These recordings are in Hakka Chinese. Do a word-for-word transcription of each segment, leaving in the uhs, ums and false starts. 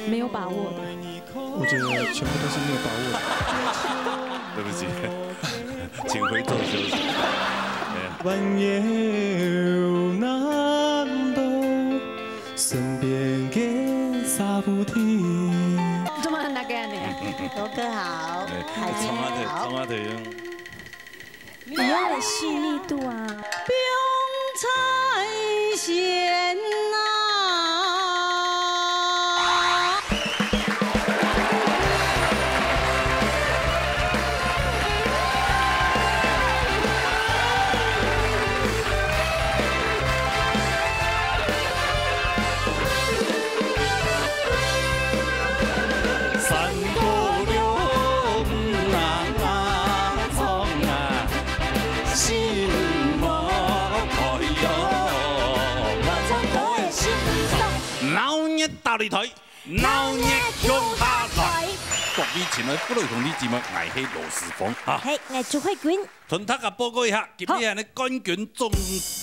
没有把握的。我觉得全部都是没有把握的。对不起，请回座休息。哎呀朋友难得，身边个沙菩提。怎么很难给你？罗哥好，哎海鲜冲啊对，好冲。啊对，你要有细腻度啊。彩线啊。三姑六啊，冲啊，心无开哟，我唱歌的心上。闹热大擂台，闹热向下來。各位親愛的父老兄弟姊妹，𠊎係羅斯峰哈。嘿，𠊎朱慧君。同大家報告一下，今日呢冠軍總，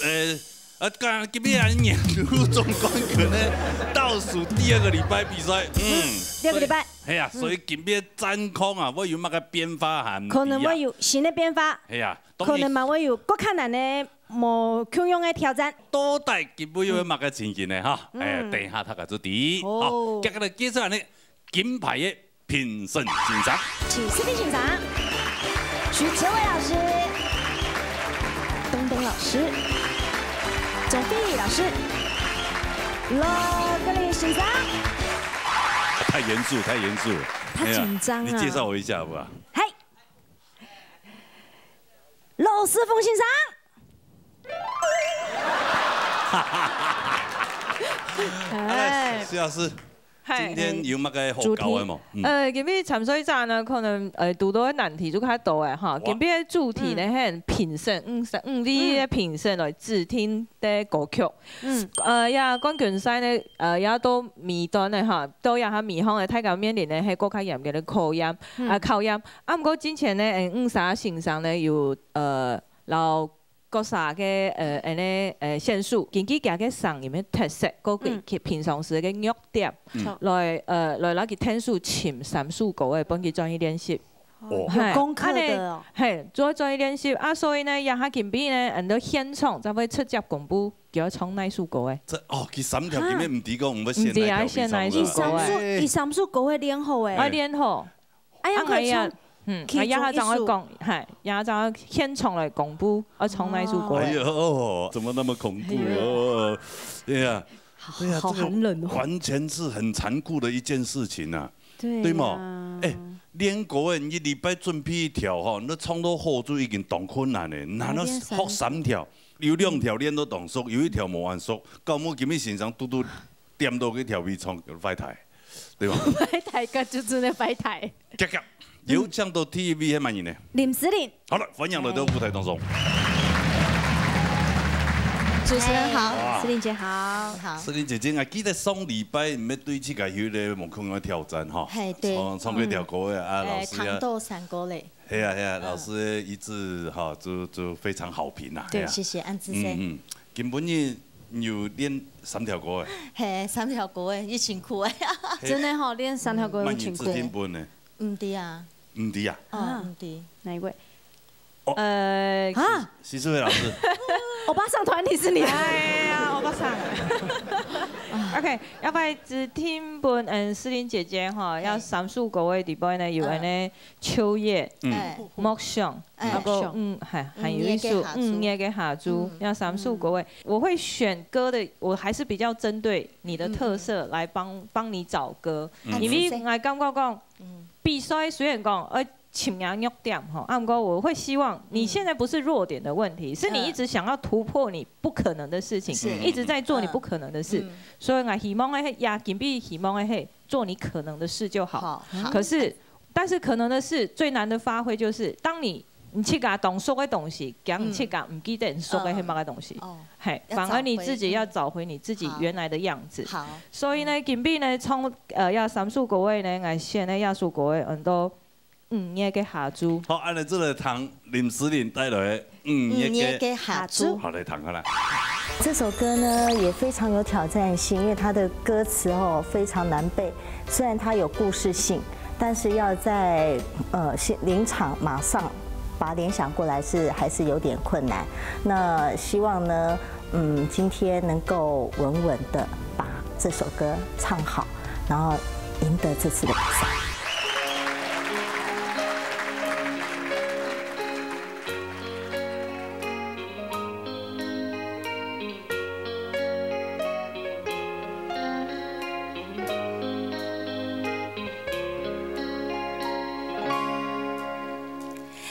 呃，呃，今日年度總冠軍呢倒數第二个禮拜比賽，嗯，第二个禮拜。係啊，所以今日戰況啊會有麼个變化還毋知啊。可能會有新的變化，係啊，可能嘛會有更加難的、無共樣的挑戰。到底今日會有麼个情形呢？哈，哎，等一下大家就知。好，接下來介紹呢金牌的評審先生。請四位先生，徐哲偉老師、東東老師、鍾碧老師、羅格林先生。太嚴肅，太嚴肅。他緊張啊。你介紹我一下好不好？嗨，羅斯峰先生。哎，徐老師，今天有麼个好搞的無？呃，今日參賽者呢，可能呃堵到个難題就較多誒哈。今日个主題呢，係評審，嗯，五位个評審來指定个歌曲。嗯，呃，呀，冠軍賽呢，呃，也到尾段个哈，到這下尾項个大家面臨个係過較嚴格个考驗，啊，考驗。啊，毋過之前呢，嗯，五儕先生呢有呃，摎 各儕个呃恁呢呃線索，根據佢个聲音个特色，各个平常時个弱點，來呃來摎佢聽首尋三首歌个，分佢轉去練習。哦，嘿，有功課的哦。嘿，做轉去練習啊，所以呢，這下今晡日呢，恁多現場正會直接公布佢愛唱哪首歌个。這哦，佢三條根本毋知講毋會選毋知愛選哪一首哪條比賽。歌个。佢三首歌會練好誒。啊，練好。哎呀，啊，哎呀可以唱，，嗯，其中一首啊，這下正會講，嘿，這下正會現場來公布，愛唱哪首歌个。哎呦，怎麼那麼恐怖哦？對呀，對呀，好這個寒冷哦。完全是很殘酷的一件事情啊，對對嗎？哎，練歌誒，你禮拜準備一條吼，那唱到好就已經當困難了，難道學三條，有兩條練到當熟，有一條無恁熟，到尾今日先生嘟嘟點到該條尾唱壞忒，對吧？壞忒个就真的壞忒。結果有請到第一位係麼人呢？林思玲。好了，歡迎來到舞台當中。主持人好，哇思玲姐好，你好。思玲姐姐，𠊎記得上禮拜你們對自家有一個無共樣个挑戰哈，嘿對唱唱過條歌个啊，老哎，師啊，糖豆三哥嘞，係啊係啊，老師一致哈，就就非常好評啊，對，係啊謝謝，恁仔細。嗯嗯，今晡日有練三條歌誒，嘿，三條歌誒，也辛苦誒。真的吼，練三條歌麼有辛苦。人指定分呢？毋知啊，毋知啊，哦，毋知。哪一位？呃，啊，徐世偉老師，歐巴桑團體是你。哎呀，歐巴桑。OK，要不然指定分嗯思玲姐姐哈，要三首歌个裡背呢，有恁呢秋夜、嗯哎，默想，哎還有嗯，還還有一首五月个下晝五月个下晝，嗯要三首歌个。我會選歌的，我還是比較針對你的特色來幫幫你找歌，嗯因為我感覺講，嗯比賽雖然講呃尋人弱點吼，啊，毋過我會希望你現在不是弱點的問題，是你一直想要突破你不可能的事情，是一直在做你不可能的事，嗯所以我希望个係，也今晡希望个係做你可能的事就好。好好可是，但是可能的事最難的發揮就是當你你自家當熟个東西，講你自家毋記得你熟个係麼个東西，哦，嘿，要反而你找回自己要找回你自己好原來的樣子。好，所以呢，今晡日呢，唱呃，這三首歌个呢，𠊎選个這首歌个，很多五月个下晝。好，恁呢就來聽林思玲帶來的五五月月个，个下晝。好，來聽看啦。这首歌呢也非常有挑战性，因为它的歌词哦非常难背，虽然它有故事性，但是要在呃现临场马上把它联想过来是还是有点困难。那希望呢，嗯，今天能够稳稳的把这首歌唱好，然后赢得这次的比赛。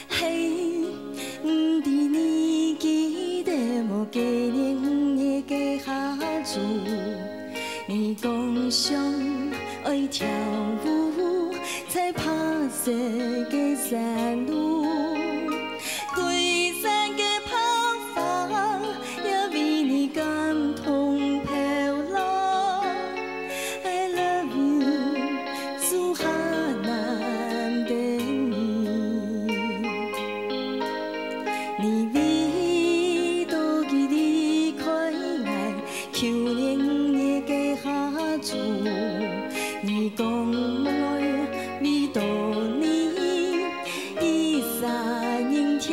嘿，毋知你記得無？過年个下晝，月光上愛跳舞，在白色个山路，歸山个白花也為你感動飄落。I love you，樹下男的你。 你為到佢離開𠊎，舊年个下晝，你講愛為到你，一儕人跳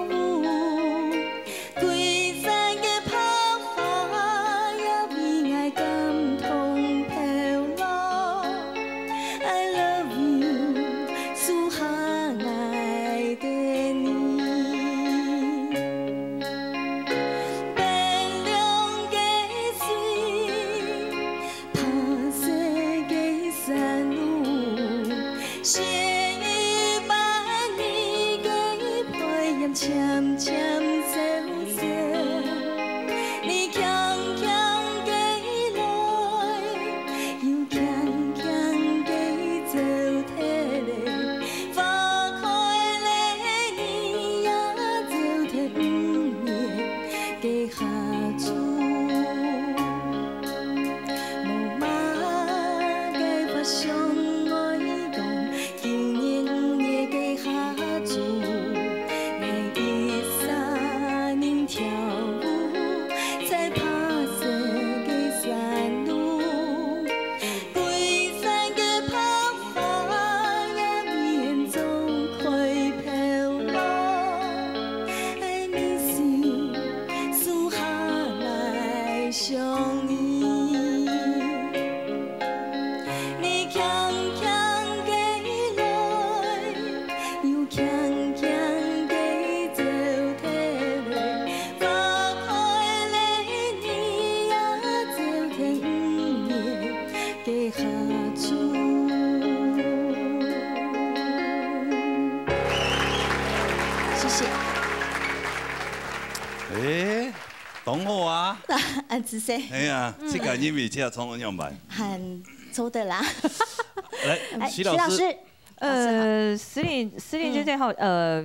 舞，歸山个白花也為𠊎感動飄落。 I love you，樹下愛等你。冰涼个水，白色个山路，細雨般你个背影漸漸消失。你輕輕个來， 又輕輕个走忒咧，花開咧，你也走忒毋滅个下晝。無麼个法想愛講， 舊年个下晝，𠊎一儕人跳舞，在白色个山路，歸山个白花也為你種開飄落。I miss you，樹下來想你。 你輕輕个來，又輕輕个走忒咧，花開咧，你也走忒毋滅个下晝。謝謝。欸，當好啊。恁仔細。哎呀，這個音樂這樣唱仰般？還做得啦。來，哎，徐老師。徐老師。呃，思玲，思玲姐姐好，呃，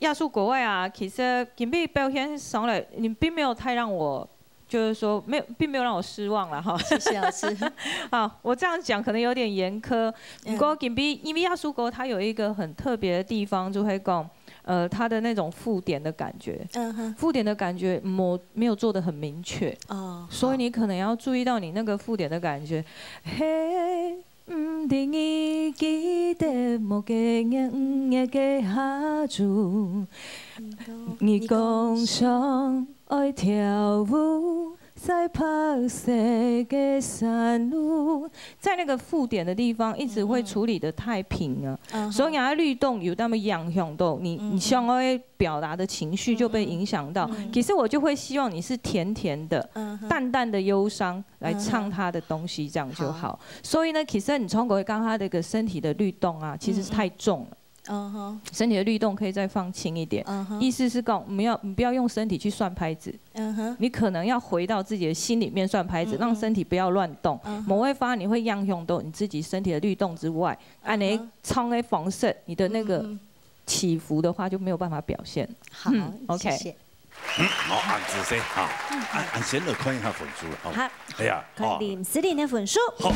亞洲國外啊，其實今晡表現上來，你並沒有太讓我，就是說，沒有，並沒有讓我失望啦，哈。謝謝老師。好，我這樣講可能有點嚴苛，嗯。不過今晡，因為亞洲國它有一個很特別的地方，就會講，呃，它的那種附點的感覺。嗯哼。附點的感覺沒，沒有做得很明確。哦，所以你可能要注意到你那個附點的感覺。嘿， 毋知你記得無？過年个下晝，月光上愛跳舞，在白色个山路。在那個附點的地方，一直會處理得太平了，嗯哼。所以你的律動有那麼影響到你，嗯哼。你想要表達的情緒就被影響到。嗯哼。其實我就會希望你是甜甜的、嗯哼。淡淡的憂傷， 來唱他的東西，嗯哼。這樣就好。好。所以呢，其實你唱歌會剛剛他的一個身體的律動啊，其實是太重了。嗯哼。身體的律動可以再放輕一點。嗯哼。意思是講，不要，你不要用身體去算拍子。嗯哼。你可能要回到自己的心裡面算拍子，嗯哼。讓身體不要亂動。嗯哼。無會發，你會影響到你自己身體的律動之外，嗯哼。恁樣唱的方式，你的那個嗯哼。起伏的話就沒有辦法表現。好，嗯，OK。謝謝。 嗯，好，恁仔細哈。嗯。恁，恁先來看一下分數了，哦。好，哎呀，看林思玲的分數。好。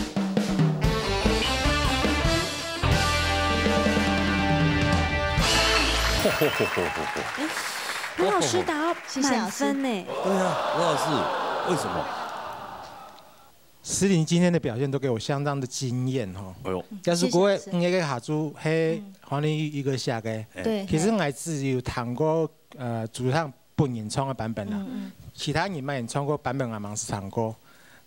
吼吼吼吼吼吼。潘老师打到满分呢。謝謝老師。對啊，羅老師，為什麼？詩琳今天的表現都給我相當的驚豔哈。哎呦，耶穌國的謝謝老師。五個下晝係黃玲玉一個寫的。哎。對。其實𠊎只有聽過，呃，主唱本人唱的版本啦。嗯，嗯。其他人乜有唱過版本，𠊎吂試聽過。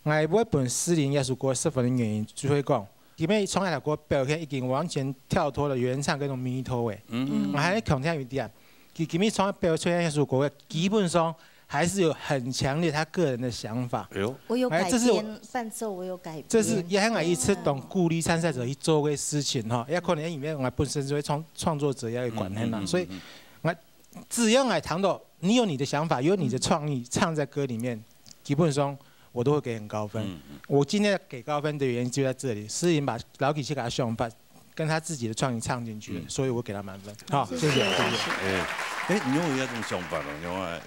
𠊎會分詩琳這首歌十分的原因，就係講，因為唱這條歌表現已經完全跳脫了原唱該種味道誒。嗯。嗯。𠊎還強調一點，佢今日唱表現這首歌，基本上還是有很強烈他個人的想法。哎呦。我有改編，哎，這是我伴奏我有改編。這是也係𠊎一直當鼓勵參賽者去做个事情哈，也可能因為𠊎本身就係創，創作者也有關係嘛，嗯，嗯，嗯，所以嗯。 那只要𠊎聽到你有你的想法，有你的創意，唱在歌裡面，基本上我都會給很高分。嗯，嗯。我今天給高分的原因就在這裡，詩琳把老體系給他想法跟他自己的創意唱進去了，嗯。所以我給他滿分。好，謝謝，謝謝，謝謝。謝謝。哎，哎，你有那種想法咯？有啊，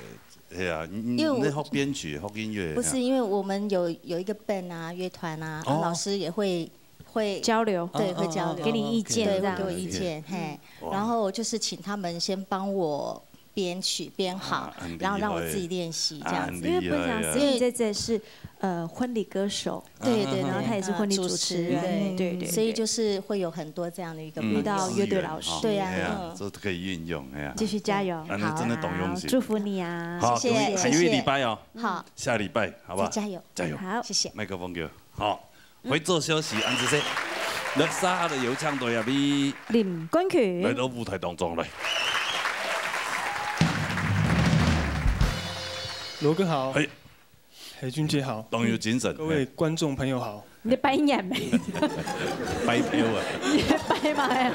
哎呀，你，你，因為我，你學編曲，學音樂，不是，哎呀。因為我們有，有一個band啊，樂團啊，啊，哦。老師也會，會，交流。對，啊，會交流。啊，啊，給你意見，對，這樣。會給我意見，嘿。 哇。然後就是請他們先幫我編曲編好，啊，很厲害。然後讓我自己練習這樣子。啊，很厲害啊。因為本身詩琳姐姐是，呃，婚禮歌手，對，對，對。然後她也是婚禮主持人，啊，主持人，對，對，對。所以就是會有很多這樣的一個朋友。嗯，遇到樂隊老師。資源哈。對啊，哎呀，嗯。這都可以運用，哎呀。繼續加油。啊，那真的當用心。好，祝福你啊。好，謝謝，各位，還有一禮拜哦。謝謝。好。下禮拜，好不好？再加油。加油。好。謝謝。麥克風給我。好。 回座休息，恁仔細。來，這下就有請到這位林冠群。來到舞台當中來。羅哥好。嘿。嘿，俊傑好。當有精神。各位觀眾朋友好。你在拜年沒？拜票啊。你在拜嘛呀？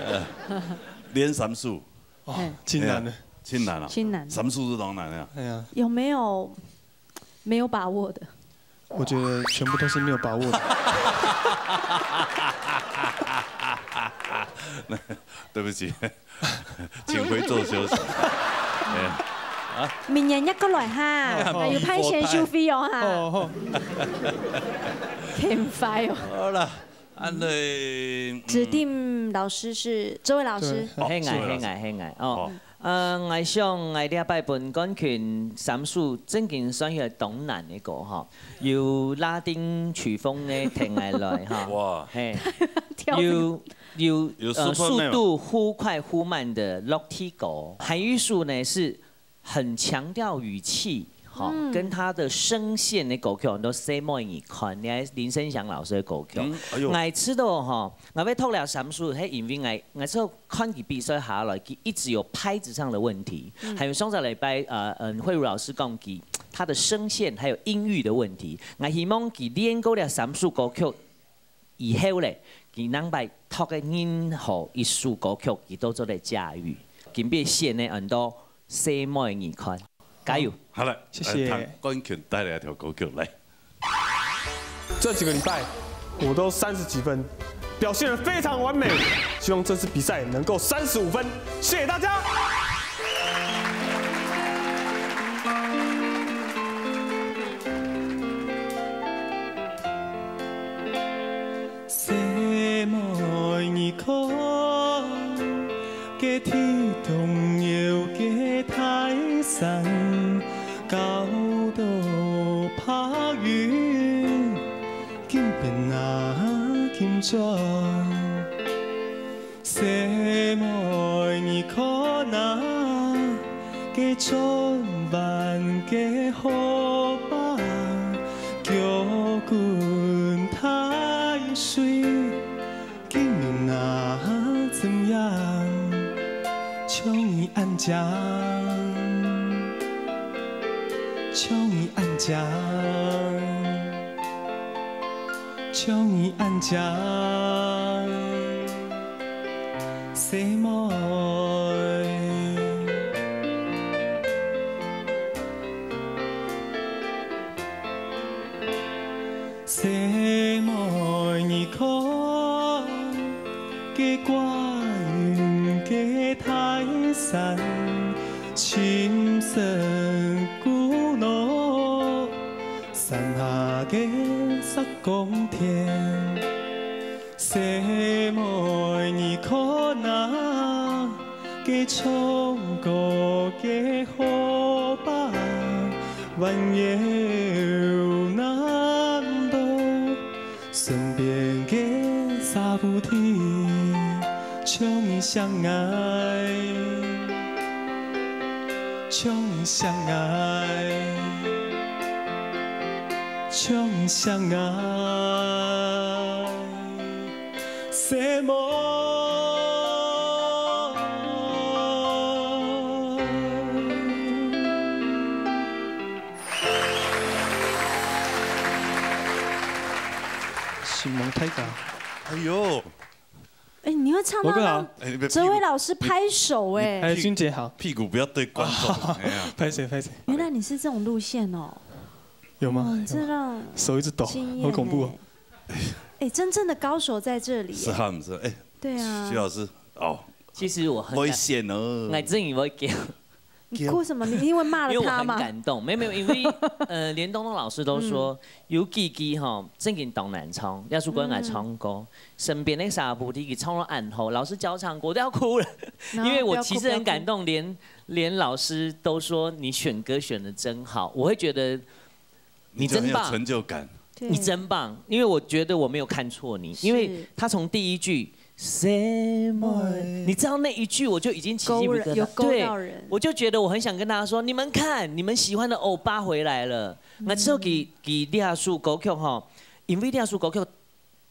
呃，連三首。哦，嘿。真難呢。哎呀，真難啊。真難。三首是當難啊。哎呀。有沒有 沒有把握的？我覺得全部都是沒有把握的。對不起，請回座休息。哎呀，明年再過來哈，哦，哦。還有派遣收費哦哈。哦，哦。欠費哦。好啦，恁仔，嗯。指定老師是這位老師。對。哦，係𠊎，這位老師。係𠊎，係𠊎，哦。哦。 呃，𠊎想𠊎這擺分冠群三首正經算係當難个歌吼，有拉丁曲風个聽𠊎來吼。哇。嘿。跳舞。有，有，有呃，Superman嗎？速度忽快忽慢的落地歌，還有一首呢是很強調語氣，吼，嗯。跟他的聲線的歌曲，很多細妹你看，你看林生祥老師的歌曲。嗯，哎喲。𠊎知道吼， 𠊎會擇這三首，係因為𠊎，𠊎就看佢比賽下來，佢一直有拍子上的問題。嗯。還有上個禮拜，呃，嗯，慧茹老師講佢，他的聲線還有音域的問題。𠊎希望佢練過這三首歌曲以後咧，佢下擺擇个任何一首歌曲，佢都做得駕馭。今晡日選个恁多細妹你看。 加油。好了，謝謝。來，聽冠群帶來一條歌曲，來。這幾個禮拜我都三十幾分，表現得非常完美，希望這次比賽能夠三十五分，謝謝大家。 細妹你看，該地動搖个大山，高到白雲，緊變啊緊轉。 細妹你看啊，該轉彎个河壩，叫滾大水，今日啊怎樣？像你恁靚，像你恁靚。 像你恁靚，細妹。細妹你看，該掛雲个大山，深深古老。 山下个石岡田，細妹你看啊，該唱歌个河萬有難度，身邊个沙布地，像你相愛，像你相愛，像你相愛。 什麼？承蒙大家。哎喲，哎，你會唱到讓我更好。哲維老師拍手哎。哎，君姐好。屁股不要對觀眾。哎呀，抱歉抱歉。原來你是這種路線哦。有嗎？哇，這讓手一直抖，驚豔欸。好恐怖哦。 哎，真正的高手在這裡耶。是哈，是，哎，對啊。徐老師，哦，其實我很感，危險哦。我真的會驚。你哭什麼？你因為罵了他嗎？因為我很感動。沒有，沒有，因為，呃，連東東老師都說，嗯。有幾句吼，正經當難唱，要是跟我唱歌，嗯。身邊的沙布地，唱到暗吼，老師教唱歌都要哭了。然後因為我其實很感動，不要哭，不要哭。连，连老師都說你選歌選得真好，我會覺得 你真棒。你就很有成就感。對。你真棒，因為我覺得我沒有看錯你，是。因為他從第一句，什麼？你知道那一句我就已經起雞皮疙瘩，勾人，有勾到人。對，我就覺得我很想跟大家說，你們看，你們喜歡的歐巴回來了。嗯。𠊎知道佢，佢這首歌曲吼，因為這首歌曲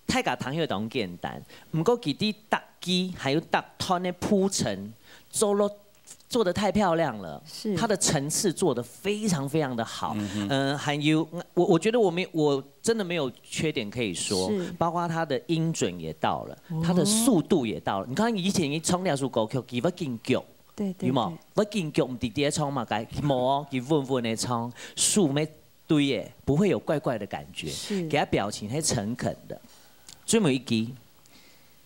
大家聽起來當簡單，毋過佢對逐句還有逐段的鋪陳，做了，做得太漂亮了，是。它的層次做得非常非常的好。嗯哼。呃，還有，我，我覺得我沒，我真的沒有缺點可以說，是。包括它的音準也到了，哦。它的速度也到了。你看以前一唱這首歌曲，佢會緊腳，對，對，有無？對。會緊腳，毋知在唱麼个，無哦，佢穩穩的唱，速度 對耶，不會有怪怪的感覺，是。佢个表情很誠懇的。最尾一句，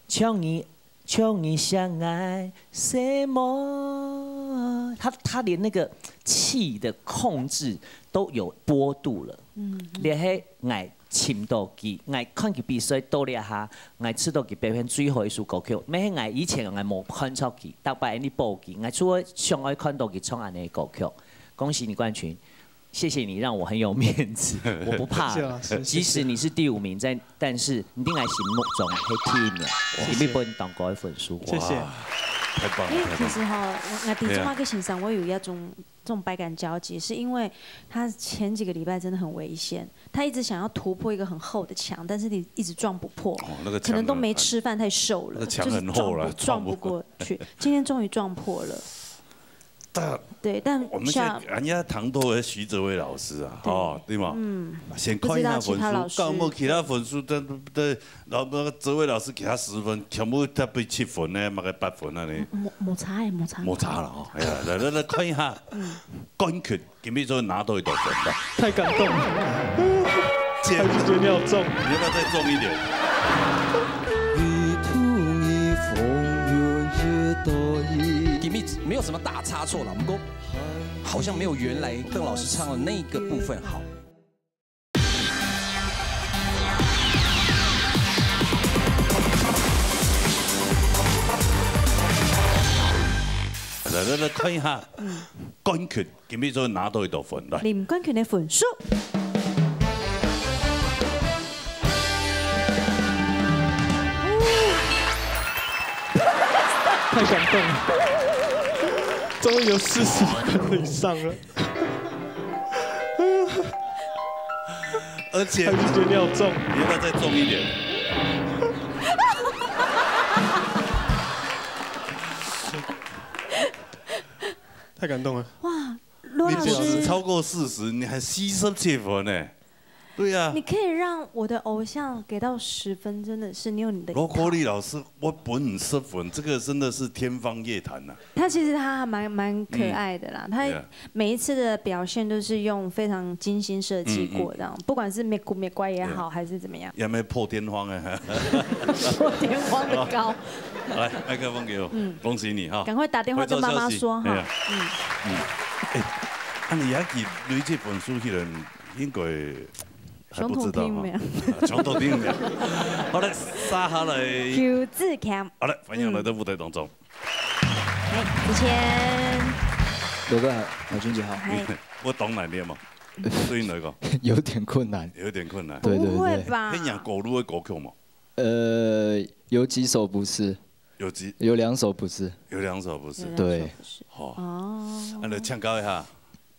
像你，像你相愛，什麼？他，他連那個氣的控制都有波度了。嗯。連係𠊎尋到佢，𠊎看佢比賽到這下，𠊎知道佢表現最好一首歌曲。乜係𠊎以前𠊎無看著佢，逐擺你播佢，𠊎就會想愛看到佢唱恁呢个歌曲。恭喜你冠群。 謝謝你讓我很有面子，我不怕了。謝謝老師，謝謝。即使你是第五名，在，但是你定愛心目中係第一名，哇。你必分當高的分數。謝謝。哇，太棒了，因為其實哈，太棒了。我，我第一次罵个先生，對啊。我有一種，這種百感交集，是因為他前幾個禮拜真的很危險，他一直想要突破一個很厚的牆，但是你一直撞不破，哦，那個牆很，可能都沒吃飯，太瘦了，那個牆很厚了，就是撞不，撞不過去。撞不過。今天終於撞破了。 但對，但我們現在像，人家談到的徐哲維老師啊，對。吼，對嗎？嗯。先看一下分數，不知道其他老師。敢有其他分數，對，對，然後那個哲維老師給他十分，全部才分七分呢，麼个八分啊呢？無，無差欸，無差。無差了吼，哎呀，來，來，來看一下，嗯。冠群，今晡日拿到幾多分吧？太感動了。 太感動了。你要不要再重一點？今晡日沒有什麼大差錯啦，不過好像沒有原來鄧老師唱的那個部分好。來，來，來看一下，冠群 今晡日拿到幾多分？來。林冠群个分數。太感動了，終於有四十分以上了。而且，太感動了。你要不要再重一點？太感動了。哇，羅老師，你不止超過四十，你還四十七分呢。對呀。你可以讓我的偶像給到十分，真的是你有你的一套。羅國立老師，我分你十分，這個真的是天方夜譚吶。他其實他還蠻，蠻可愛的啦，嗯。他 Yeah。每一次的表現都是用非常精心設計過的，嗯，嗯。不管是咩古咩怪也好，Yeah。還是怎麼樣。也沒破天荒啊。破天荒的高。來，麥克風給我，嗯。恭喜你哈。趕快打電話跟媽媽說哈。回頭消息。哎呀。嗯。嗯。哎，啊，你還記得這本書的人應該還不知道哈。上頭頂咩？啊，上頭頂咩？好嘞，接下來。邱志強。好嘞，歡迎來到舞台當中。嗯。 哎，子謙。羅哥好，海君姐好。嗨。我當難念嘛。對你來講，有點困難。有點困難。對，對，對。不會吧？你有高路的歌曲嗎？呃，有幾首不是。有幾？有兩首不是。有兩首不是。有兩首不是。對。好。哦。那來請教一下，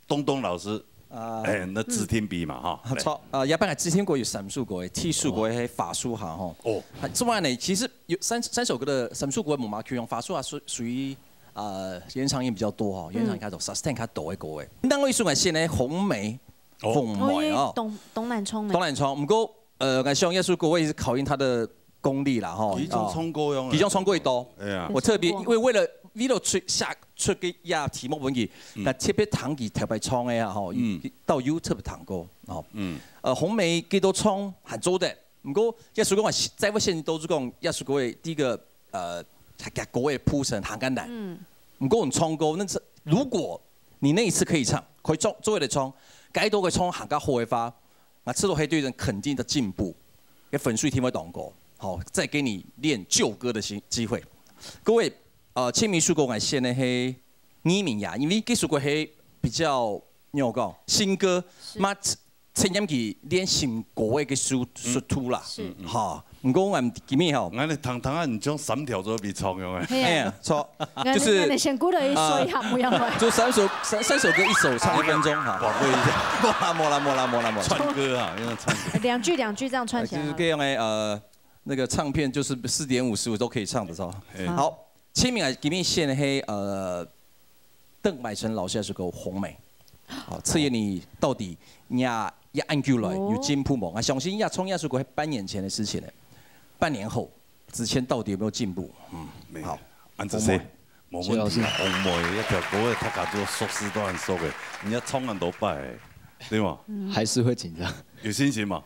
東東老師。啊。哎，那自天比嘛，哈。嗯。著，呃，這擺个自天國有三首歌，第一首歌係法術哈，吼。哦。啊，之外呢，其實有三，三首歌个，三首歌無嘛，就用法術啊，屬，屬於，呃，原唱音比較多哈，原唱音較多，嗯。Sustain較多个歌誒。另外一首呢，係呢，紅梅，哦。紅梅哦。哦，因為東，東南衝呢。東南衝，毋過 呃，𠊎想這首歌也是考驗他的功力啦，吼。佢種唱歌樣啊。佢種唱歌多。哎呀。我特別，因為為了，為了出，寫出个這題目分佢，嗯。那特別聽佢頭擺唱个啊，吼，嗯。到YouTube聽歌，吼。嗯。呃，紅梅佢都唱還做得，毋過這首歌𠊎再會先都係講，這首歌个第一個，呃，佢个歌个鋪陳還簡單。嗯。毋過你唱歌，那是，如果你那一次可以唱，可以做，做得唱，該都可以唱還較好个話， 那這首歌對人肯定的進步，个分數一定會當高。好，再給你練舊歌的機，機會。各位，呃，第二首歌𠊎選个係《義民爺》，因為這首歌係比較，仰般講，新歌，是。嘛，趁，趁佢練新歌个一首，嗯。速度啦。是。嗯，嗯。哈，毋過𠊎今日吼，𠊎个糖糖啊，你將三條都比唱用誒。嘿啊。哎呀，著。 就是，𠊎，𠊎先鼓勵一首，啊，一下，不要快。就三首，三，三首歌一首唱一分鐘哈。寶貴一下。無啦，無啦，無啦，無啦，無啦。串歌啊，因為串歌。兩句，兩句這樣串起來好了。哎，就是這樣哎，呃，那個唱片就是四點五十五都可以唱的是吧？哎。好，第二名啊，今日選个係，呃，鄧白純老師个一首歌《紅梅》。好，赤燁你到底也，也恁久來，哦。有進步無？我相信也從這首歌係半年前的事情了，半年後 子謙到底有沒有進步？嗯，沒有。好，恁仔細，紅梅。無問題啊，謝老師。紅梅，一條歌个大家都熟識都很熟个，人家唱很多擺，對嗎？嗯。還是會緊張。有信心嗎？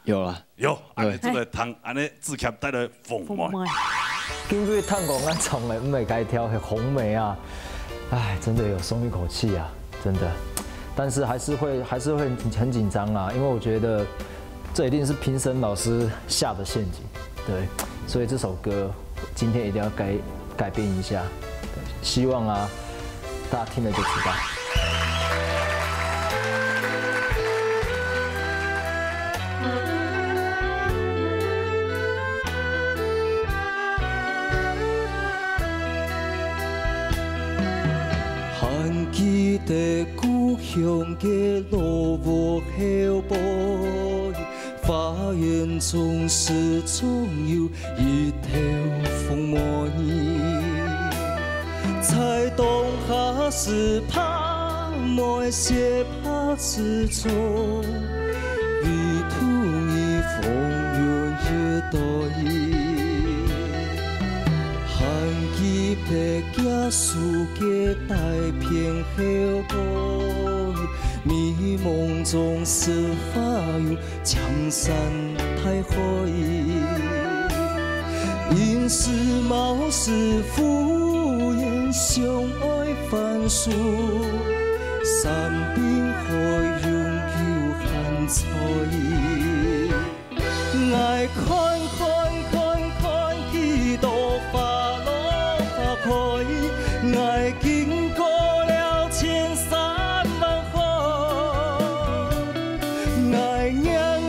有啦。有，對。恁仔做得聽，恁仔子謙帶來紅梅。紅梅。今日聽講𠊎唱个毋係該條，係紅梅啊。唉，真的有鬆一口氣啊，真的。但是還是會，還是會很，很緊張啊，因為我覺得這一定是評審老師下的陷阱。 對，所以這首歌今天一定要改，改變一下。對，希望啊，大家聽了就知道。還記得故鄉个老屋後背， 花園總是種有一頭紅梅，在冬下時拍梅，雪白之中，圍肚裡紅雲一對。還記得結束个大片後背，迷濛總是花有 青山大海，應是貌似忽然相愛歡喜，山濱海湧久閒在。𠊎看看看看，幾多花落花開，𠊎經過了千山萬海。 𠊎念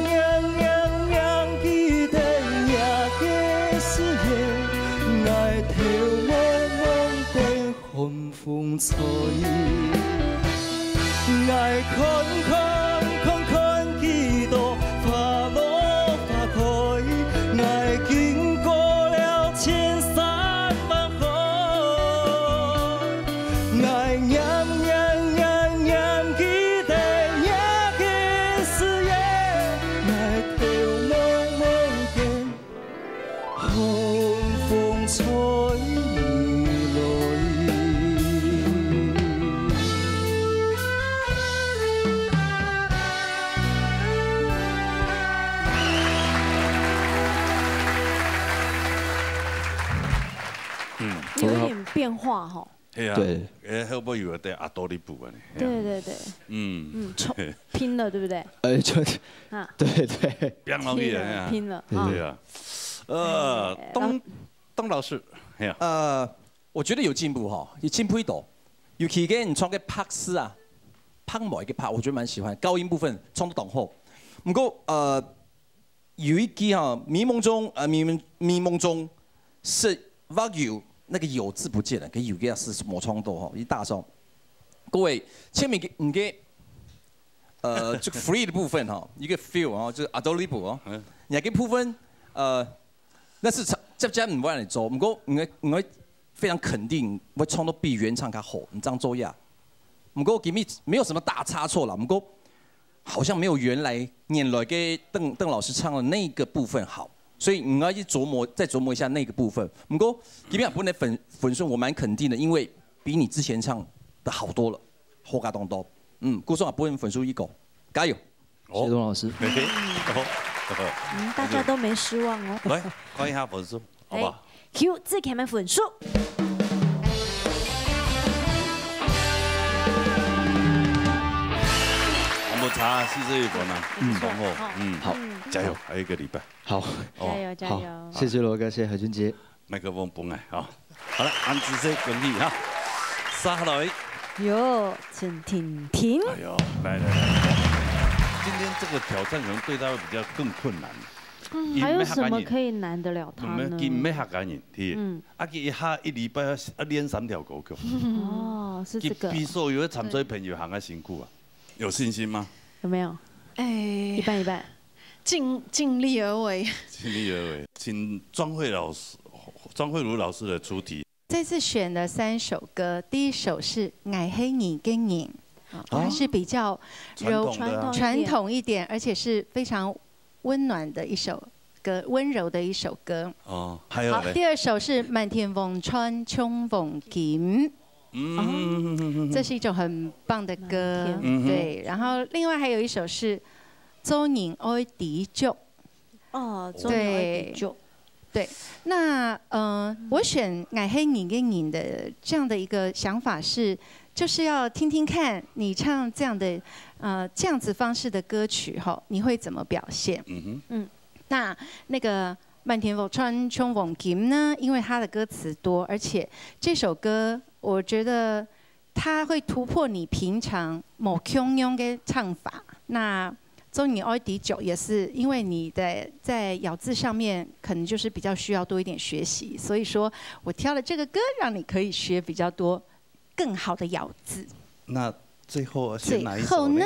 念念念記得若个誓言，𠊎頭濛濛等寒風吹。𠊎看看看看，幾多花落花開，𠊎經過了千山萬海。 𠊎念念念念記得若个誓言，𠊎頭濛濛等寒風吹來。嗯。有一點變化吼。 係啊，對。誒，後背有一個阿多利布啊呢。對對對。嗯。嗯，衝，拼了，對不對？呃，就，啊。對對。拼落去啊，對，係啊。拼了，啊。對啊。呃，哎，董，董老師，係啊。呃，我覺得有進步哈，有進步一點。尤其跟你唱个白詩啊，唱某一个 part，我觉得蛮喜欢，高音部分唱得当好。不过呃，有一句哈，迷梦中呃迷梦迷梦中是 Wagyu 那个有字不见了，可有个是什么唱到哈，一大首。各位，前面个你个呃这个 free 的部分哈，一个 feel 哈，就是 adlib 哦，嗯，你个部分呃，那是唱接接唔会让你做，不过你会你会非常肯定会唱到比原唱较好，你这样做呀。不过 give me 没有什么大差错啦，不过好像没有原来原来给邓邓老师唱的那个部分好，所以你要去琢磨，再琢磨一下那个部分。不过 give me 本的粉粉数我蛮肯定的，因为比你之前唱的好多了，好加当多。嗯，故所啊，不分粉数一个，加油！谢谢董老师。嘿嘿，哦，嗯，大家都没失望哦。来看一下粉数，好不好？哎，Q 字前面粉数。我们差四十一分啊，嗯，往后，嗯，好，加油，还有一个礼拜。好，哦加油加好油，！谢谢罗哥，谢谢何俊杰。麦克风崩哎啊！好了，安子生恭喜哈，杀下来。哟，陈婷婷，哎呦，来来来，今天这个挑战可能对他会比较更困难。嗯，还有什么可以难得了他呢？佢毋係客家人，係。嗯，啊，佢一下一禮拜要要練三條歌曲，哦，是這個，佢比所有的參賽朋友還較辛苦啊！有信心嗎？有沒有？哎一，半一半。盡盡力而為。盡力而為。請莊慧老師，莊慧茹老師的出題。這次選了三首歌，第一首是《𠊎係你个人》，啊，它是比較柔傳統的啊傳統一點，而且是非常溫暖的一首歌，溫柔的一首歌。哦，還有好，嘞，第二首是《滿天黃川衝黃金》，嗯，這是一種很棒的歌滿天，嗯哼對。然後另外還有一首是《做人愛知足》，哦，做人愛知足。那呃，我選《𠊎係你个人》的這樣的一個想法是，就是要聽聽看你唱這樣的呃這樣子方式的歌曲吼，你會怎麼表現？嗯哼，那那個《滿天黃川衝黃金》呢，因為它的歌詞多，而且這首歌我覺得它會突破你平常無共樣的唱法。那《做人愛知足》也是因為你的在咬字上面可能就是比較需要多一點學習，所以說我挑了這個歌，讓你可以學比較多更好的咬字。那最後要選哪一首最後呢呢？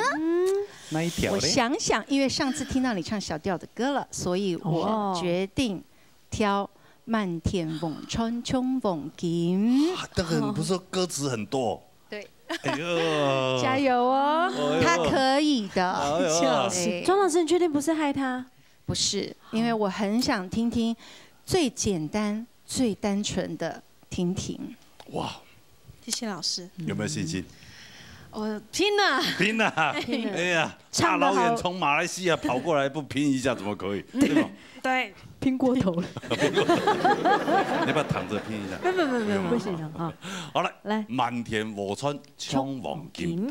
那一條嘞？我想想，因為上次聽到你唱小調的歌了，所以我哦決定挑《滿天黃川衝黃金》。啊，那個不是說歌詞很多？對，哎呦，加油哦！哎呦他可以的。哎呦笑死，庄老师，你确定不是害他？不是，因為我很想聽聽最簡單、最單純的婷婷。哇，謝謝老師，有沒有信心？我拼了。拼啊！哎呀，大老遠從馬來西亞跑過來，不拼一下怎麼可以？對吧？對，拼過头了，你要不要躺著拼一下？不不不不不，不行了啊！好了，來滿天黃川衝黃金。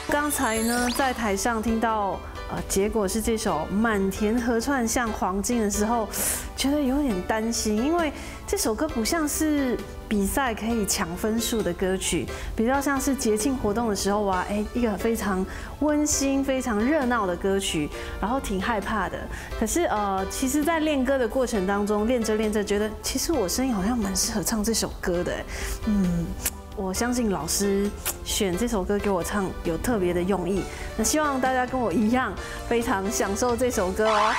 剛才呢，在台上聽到呃，結果是這首《滿天河川像黃金》的時候，覺得有點擔心，因為這首歌不像是比賽可以搶分數的歌曲，比較像是節慶活動的時候啊，哎，一個非常溫馨、非常熱鬧的歌曲，然後挺害怕的。可是呃，其實，在練歌的過程當中，練著練著，覺得其實我聲音好像蠻適合唱這首歌的，嗯。我相信老師選這首歌給我唱有特別的用意，那希望大家跟我一樣非常享受這首歌哦。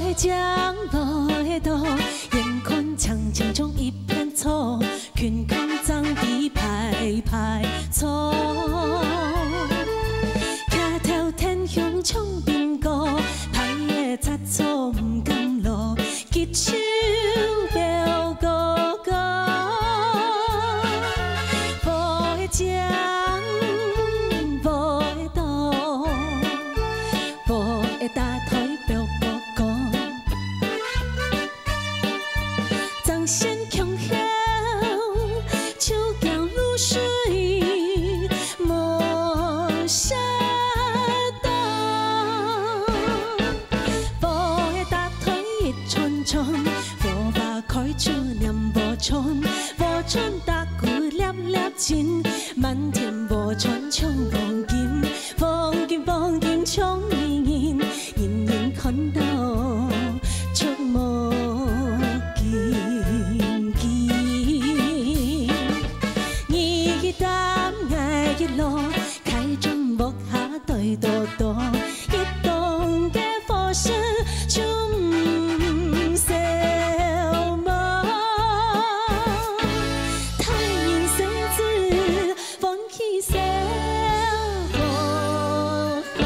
飛江落的土，煙燻青青像一片草，近看村，禾村打鼓粒粒真，滿田禾場像黃金，黃金黃金像美人，人人看到觸目驚驚。你一擔，𠊎一籮， 開張屋下對多多，一冬个伙食就毋愁無。大人細子歡喜笑呵呵。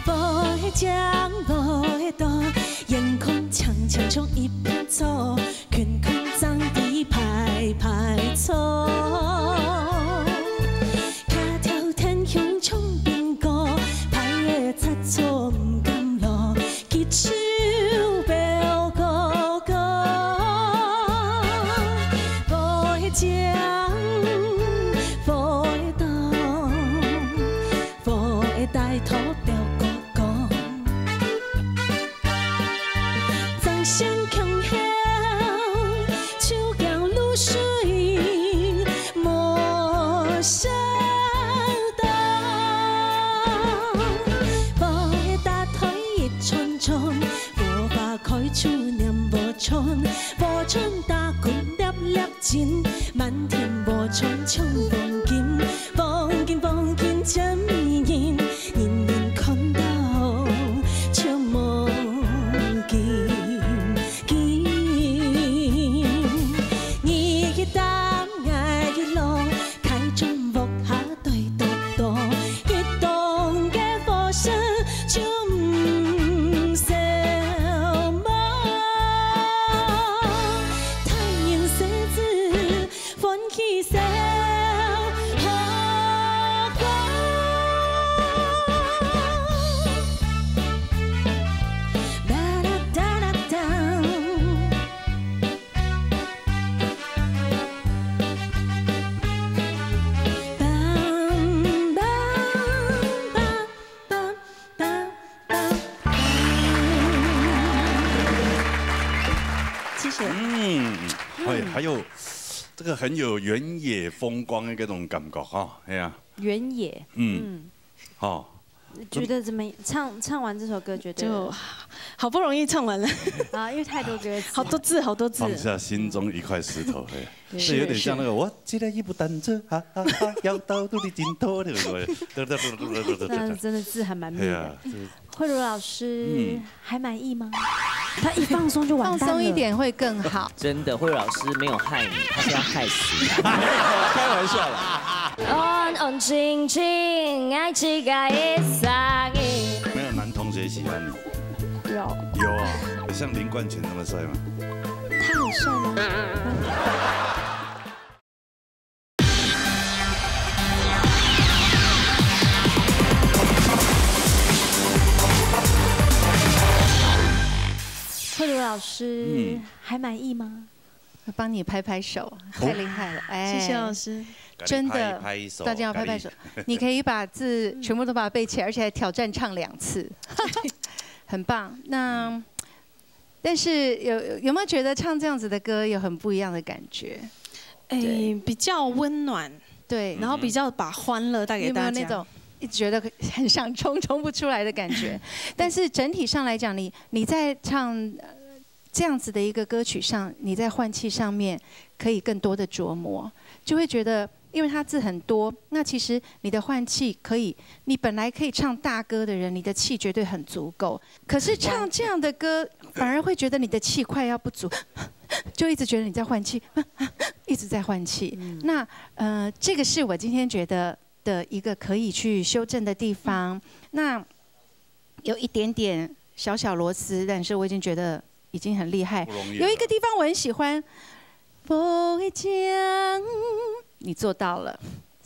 禾个靚，禾个多，眼空淨淨像一片草，圈圈種地排排坐。 卡條天雄唱兵歌，排个雜草毋敢落，佢手標高高。禾个靚，禾个多，禾个大肚標高高。 掌聲響響，就驚露水無收到。禾个大腿一串串，禾花開出黏禾村，禾村打鼓粒粒真，滿田禾場像黃金，黃金黃金真迷人。 人人看到觸目驚驚。你一擔，𠊎一籮，開張屋下對多多，一冬个伙食就毋愁無。大人細子 歡喜笑呵呵。噠啦噠啦噠。谢谢。嗯，还还有这个很有原野风光的那种感觉哈，哎呀，原野，嗯，好，觉得怎么唱唱完这首歌，觉得就好不容易唱完了啊，因为太多歌词，好多字，好多字，放下心中一块石头，嘿，这有点像那个我记得一部单车，哈哈哈，要到肚里尽头，对不对？对对对对对对对对，真的字还蛮密的。哎呀，慧茹老师，嗯，还满意吗？他一放松就完蛋了。放松一点会更好。真的，慧老师没有害你，他是要害死你。开玩笑啦。安安静静，爱自家的生意。没有男同学喜欢你？有。有啊，有像林冠全那么帅吗？他很帅吗？慧茹老师，嗯，还满意吗？帮你拍拍手，太厉害了！哎，谢谢老师。真的，大家要拍拍手。你可以把字全部都把它背起来，而且还挑战唱两次，很棒。那，但是有有没有觉得唱这样子的歌有很不一样的感觉？哎，比较温暖，对，然后比较把欢乐带给大家。你有没有那种觉得很想冲，冲不出来的感觉？但是整体上来讲，你你在唱，呃，这样子的一个歌曲上，你在换气上面可以更多的琢磨，就会觉得，因为它字很多，那其实你的换气可以，你本来可以唱大歌的人，你的气绝对很足够。可是唱这样的歌，反而会觉得你的气快要不足，就一直觉得你在换气，一直在换气。那呃，这个是我今天觉得的一个可以去修正的地方。那有一点点小小螺丝，但是我已经觉得已经很厉害。不容易了。有一个地方我很喜欢，我会讲，你做到了。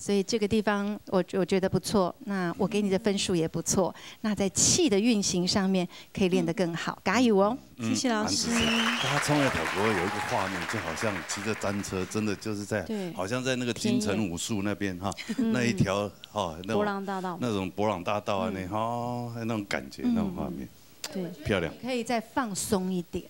所以这个地方我我觉得不错，那我给你的分数也不错。那在气的运行上面可以练得更好，加油哦！谢谢老师。他唱个条歌有一个画面，就好像骑着单车，真的就是在，对好像在那个金城武树那边哈，那一条哈，那种博朗大道那种博朗大道啊，那哦，那种感觉，那种画面，对，漂亮。可以再放松一点，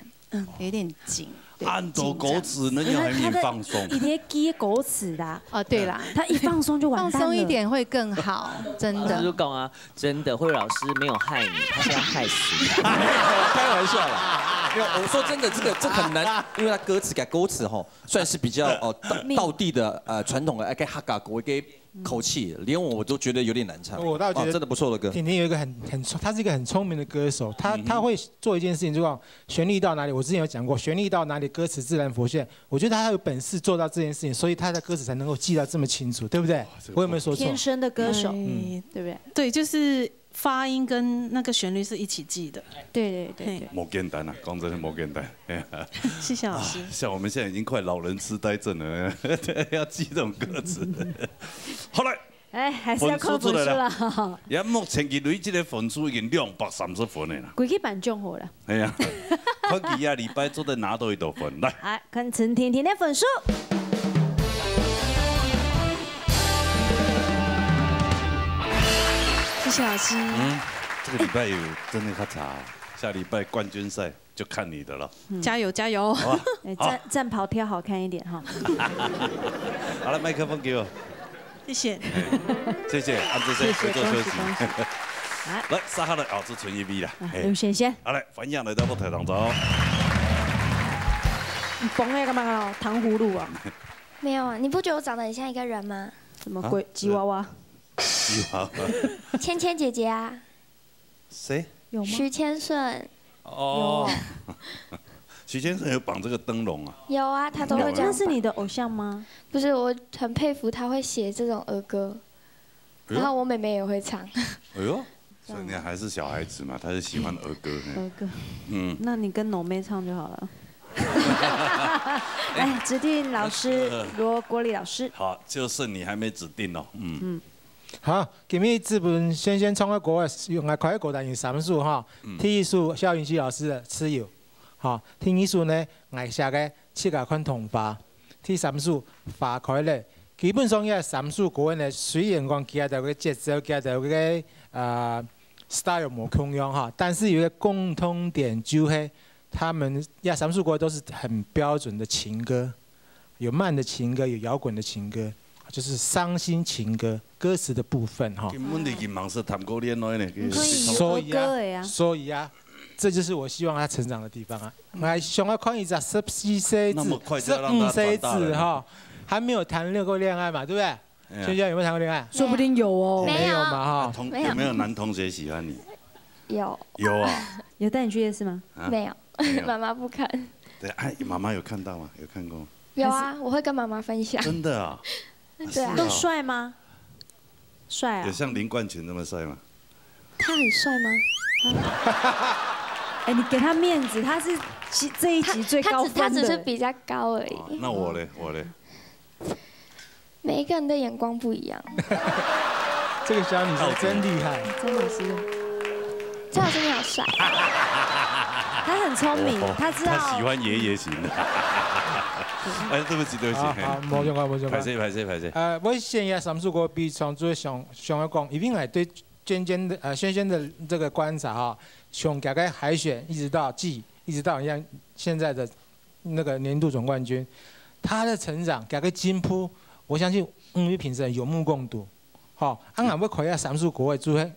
有点紧。按多歌词，那要还没放松。一定要接歌词的。哦，对啦，他一放松就完蛋了。放松一点会更好，真老师就的。讲啊，真的，慧老师没有害你，他是要害死你。开玩笑啦，没有，我说真的，这个这很难，因为他歌词改歌词吼，算是比较哦道道地的呃传统的哎给哈嘎国一个口气，连我我都觉得有点难唱。我倒觉得哇真的不错的歌。婷婷有一个很很聪，她是一个很聪明的歌手，她她会做一件事情，就讲旋律到哪里，我之前有讲过，旋律到哪里，歌词自然浮现。我觉得她有本事做到这件事情，所以她的歌词才能够记到这么清楚，对不对？我有没有说错天？生的歌手，哎对不对？对，就是发音跟那个旋律是一起记的。对对对对。无简单啊，讲真的无简单。哎呀谢谢老师。像我们现在已经快老人痴呆症了，要记这种歌词。好来，哎，还是要扣分数了。也目前佢累积的分数已经两百三十分了啦。鬼去板中好了。哎呀，看佢下礼拜做得拿到几多分。来，来看陈婷婷的分数。谢谢老师。嗯，这个礼拜有真的较差哦，下礼拜冠军赛就看你的了。加油加油！哎，战战袍挑好看一点哈。好了，麦克风给我，谢谢。谢谢，按这些回座休息。恭喜恭喜。来，接下来哦，这陈一 V 啦。哎，刘贤贤，好来，欢迎来到舞台当中。你崩了干嘛？糖葫芦啊？没有啊，你不觉得我长得很像一个人吗？什么鬼吉娃娃？吉娃娃。芊芊姐姐啊，谁？有吗？徐千顺。哦，徐先生有绑这个灯笼啊。有啊，他都会这样。那是你的偶像吗？不是，我很佩服他会写这种儿歌，然后我妹妹也会唱。哎呦，所以你还是小孩子嘛，他是喜欢儿歌。儿歌。嗯，那你跟龙妹唱就好了。哎，指定老师罗国立老师。好，就剩你还没指定哦。嗯，好，今日志文先先唱个歌，用个快歌，但有三首哈。第一首萧煌奇老师的《自由》，哈，第二首呢，我写个《自家看桐花》，第三首《花开了》。基本上，这三首歌呢，虽然讲佢个节奏、佢个呃 style 无共样哈，但是有一个共通点，就系他们呀，三首歌都是很标准的情歌，有慢的情歌，有摇滚的情歌，就是伤心情歌歌词的部分哈。根本你已经忙是谈过恋爱呢。所以啊，所以啊，这就是我希望他成长的地方啊。我还想要看一下十四岁子、那么快就要让十五岁他长大了子哈，还没有谈过恋爱嘛，对不对？哎呀萱萱有没有谈过恋爱？说不定有哦。没有嘛哈。同有没有男同学喜欢你？有。有啊。有带你去夜市吗？啊没有，没有妈妈不看。对，哎，妈妈有看到吗？有看过？有啊，我会跟妈妈分享。真的啊？对啊。都帅吗？帅啊有！像林冠群那么帅吗？他很帅吗？哎，你给他面子，他是其这一集最高分的。他只他只是比较高而已。哦，那我嘞，我嘞，每一个人的眼光不一样。这个小女生真厉害。真的是，蔡老师你好帅。他很聪明，他知道。他喜欢爷爷型的。哎，对不起，对不起。好，好，没相关，没相关。拍谁，拍谁，拍谁。呃，我先也三首歌比上最想想要讲，因为我对芊芊的呃萱萱的这个观察哈，从大概海选一直到季，一直到像现在的那个年度总冠军，他的成长，大概进步，我相信五位评审有目共睹。好，啊，我们可以三首歌的组合，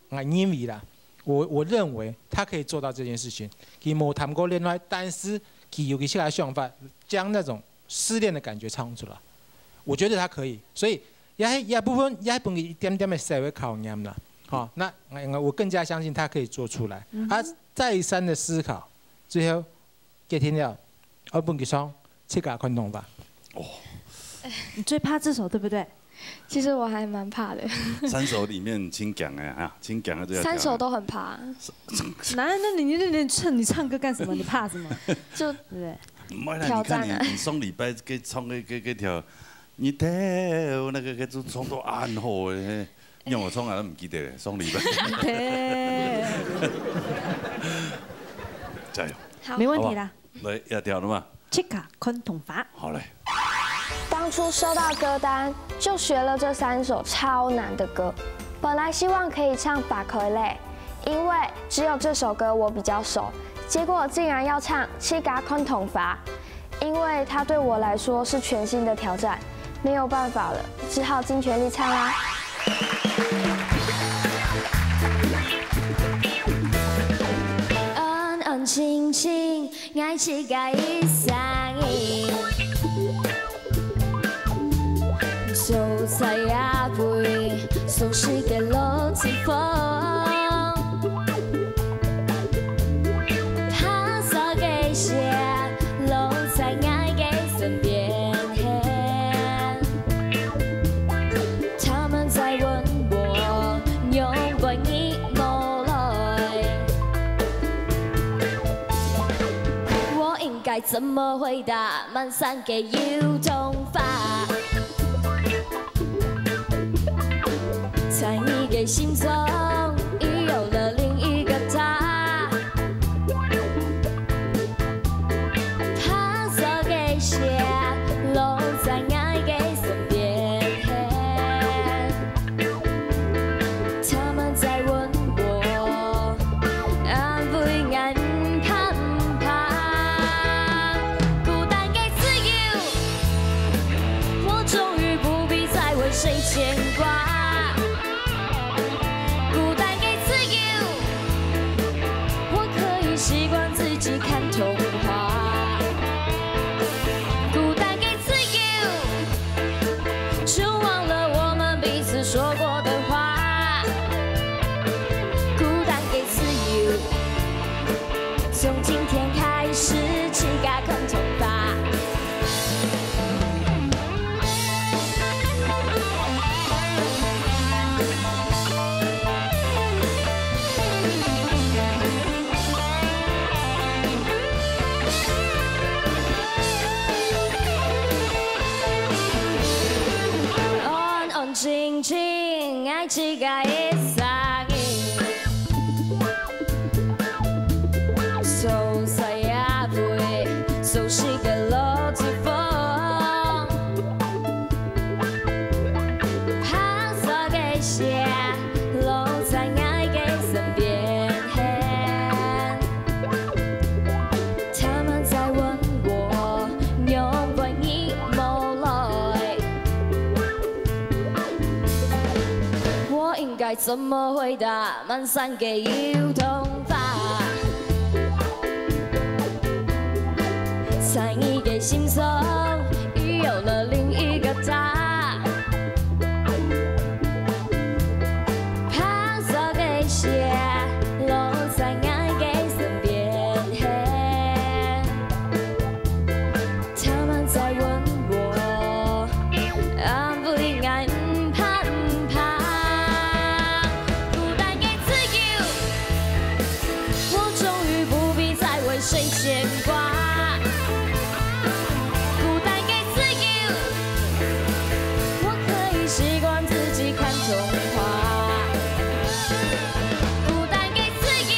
我认为啦，我我认为他可以做到这件事情。佢没谈过恋爱，但是佢有一些想法，将那种失恋的感觉唱出来，我觉得他可以。所以也也部分也分佢一点点的社会考验啦。好，那我我更加相信他可以做出来。他再三的思考，最后决定了，我分佢唱《自家看桐花》。你最怕这首对不对？其实我还蛮怕的。三首里面请讲哎哈，请讲的最要三首都很怕。男人，那你那你唱你唱歌干什么？你怕什么？就对不对？没啦，挑战啊你看你你上礼拜给唱给给给跳，你頭那個，那個就唱到恁好的，嘿，讓我唱啊，都毋記得了，上禮拜。對，加油！好，没问题啦。來，要跳了嗎？自家看童話。好嘞。当初收到歌单就学了这三首超难的歌，本来希望可以唱《把口嘞》，因为只有这首歌我比较熟，结果竟然要唱《自家看童话》，因为它对我来说是全新的挑战，没有办法了，只好尽全力唱啦。安安静静，愛自家一生人。做菜也會熟悉个老地方。拍掃个時，落在𠊎个身邊。他們在問我，仰會你無來？ 我應該怎麼回答？滿山个油桐花，在你个心中已有了另一個他。他所个雪落在𠊎个身邊。 他們在問我，安慰俺怕不怕？孤單个自由，我終於不必再為誰牽掛。孤單个自由，我可以習慣自己看童話。孤單个自由。 就忘了我們彼此說過的話。孤單个自由，從今天開始，自家看童話。 安安靜靜，愛自家一儕人。所在也會熟悉个老地方。白色个雪，落在𠊎个身邊。 他們在問我，仰會你無來？我應該怎麼回答？滿山个油桐花，在你个心中已有了另一個他。 白色个雪，落在𠊎个身邊。他們在問我，安慰𠊎毋怕毋怕。孤單个自由，我終於不必再為誰牽掛。孤單个自由， 我可以習慣自己看童話。孤單个自由，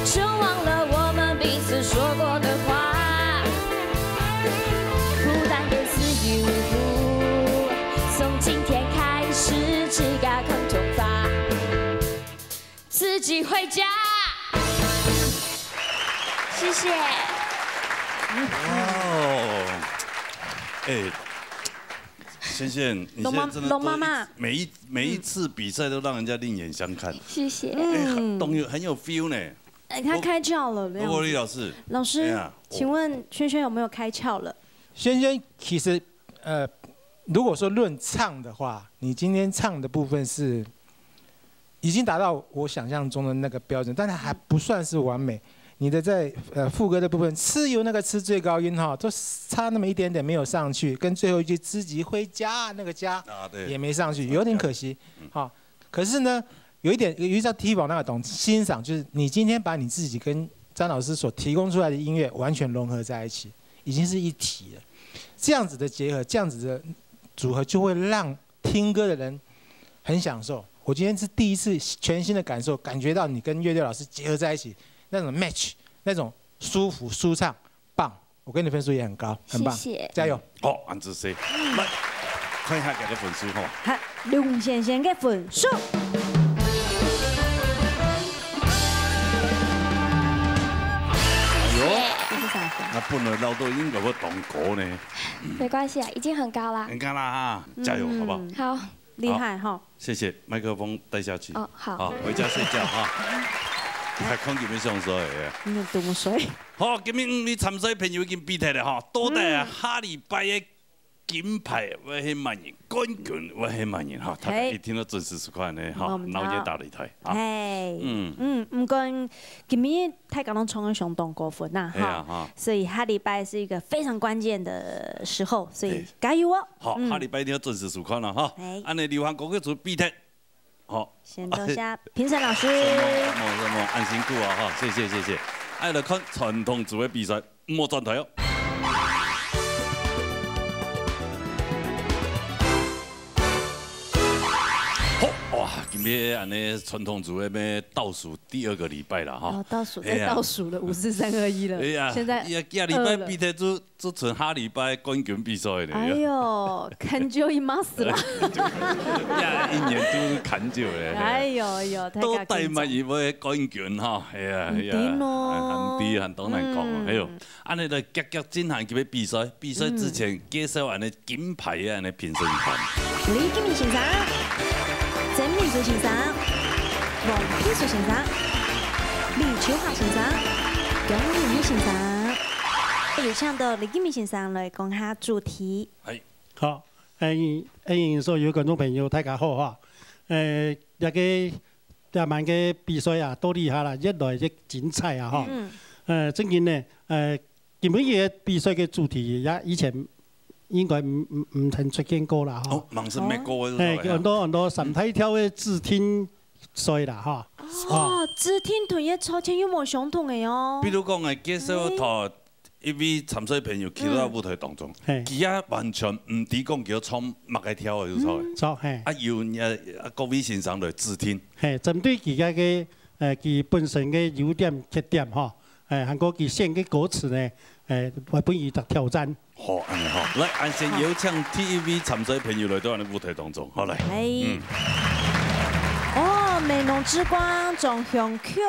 就忘了我們彼此說過的話。孤單个自由，從今天開始，自家看童話。 自己回家。謝謝。哇哦，哎，仙仙，你現在真的都一龍媽媽每一每一次比賽都讓人家另眼相看，謝謝。哎，很懂有很有 feel 呢。哎，他開竅了，不過李老師，老師，哎呀請問萱萱有沒有開竅了？萱萱，其實呃，如果說論唱的話，你今天唱的部分是已經達到我想象中的那個標準，但它還不算是完美。你的在呃副歌的部分，蚩尤那個蚩最高音哈，都差那麼一點點沒有上去，跟最後一句自己回家那個家啊，對，也沒上去，有點可惜。好，可是呢，有一點有一張提防那個懂欣賞，就是你今天把你自己跟張老師所提供出來的音樂完全融合在一起，已經是一體了。这样子的结合，这样子的组合，就会让听歌的人很享受。我今天是第一次全新的感受，感觉到你跟乐队老师结合在一起那种 match，那种舒服舒畅，棒。我给你分数也很高，很棒，谢谢。加油！好，恁仔細，来看一下佢个分数吼。好，龍先生个分数。哎呦，这是啥分？那本來老豆应该会当高呢。没关系啊，已经很高啦。很高啦哈，加油，好不好？好。厉害哈！谢谢，麦克风带下去。哦，好。好，回家睡觉哈。你还看有没有想说哎？你有多么衰？好，今日五位参赛朋友已经比赛了哈，到底下礼拜个金牌会系么人，冠军会系么人哈？大家一定要准时收看呢哈，我们闹热大擂台啊。嘿，嗯嗯，毋过今日大家拢唱个相当过分呐哈，所以下礼拜是一个非常关键的时候，所以加油哦。好，下礼拜一定要准时收看了哈。哎，按呢流行歌曲组比赛，好，先多谢评审老师，什么什么，恁辛苦啊哈，谢谢谢谢。爱来看传统组的比赛。 莫转台哦。好哇，今日按呢传统组个咩倒数第二个礼拜了哈。哦，倒数再倒数了，五四三二一了。哎呀，现在哎呀，下礼拜比赛就就剩下礼拜冠军比赛了。哎呦，看就一马死了。呀，一年都是看就了。哎呦哎呦，都带满一位冠军哈，哎呀哎呀，很低很当难讲，哎呦。 按呢来遽遽进行佢个比赛，比赛之前介绍俺个金牌个俺个评审团。李金明先生、曾明珠先生、王秘书先生、李秋华先生、杨丽玉先生。有请到李金明先生来讲下主题。哎，好，哎，哎，所有观众朋友，大家好哈。呃，这个 这满个比赛啊，到底下啦，越来越精彩啊哈。呃，正经呢，呃，今晡日个比赛个主题也以前应该毋毋毋曾出现过啦哈。哦，蛮是美国个，嘿，很多很多三大调个指定赛啦哈。哦，指定同个抽签又无相同个哦。比如讲，哎，介绍到 一位参赛朋友企到舞台当中，佢也完全毋知讲佢要唱么个调个，有错个。错，嘿。啊，由啊各位先生来指定。嘿，针对佢个个呃，佢本身个优点、缺点哈，哎，还过佢选个歌词呢，哎，来分佢一个挑战。好，按呢好，来，俺先邀请第一位参赛朋友来到俺个舞台当中，好来。哎，哦，美浓之光，张雄Q，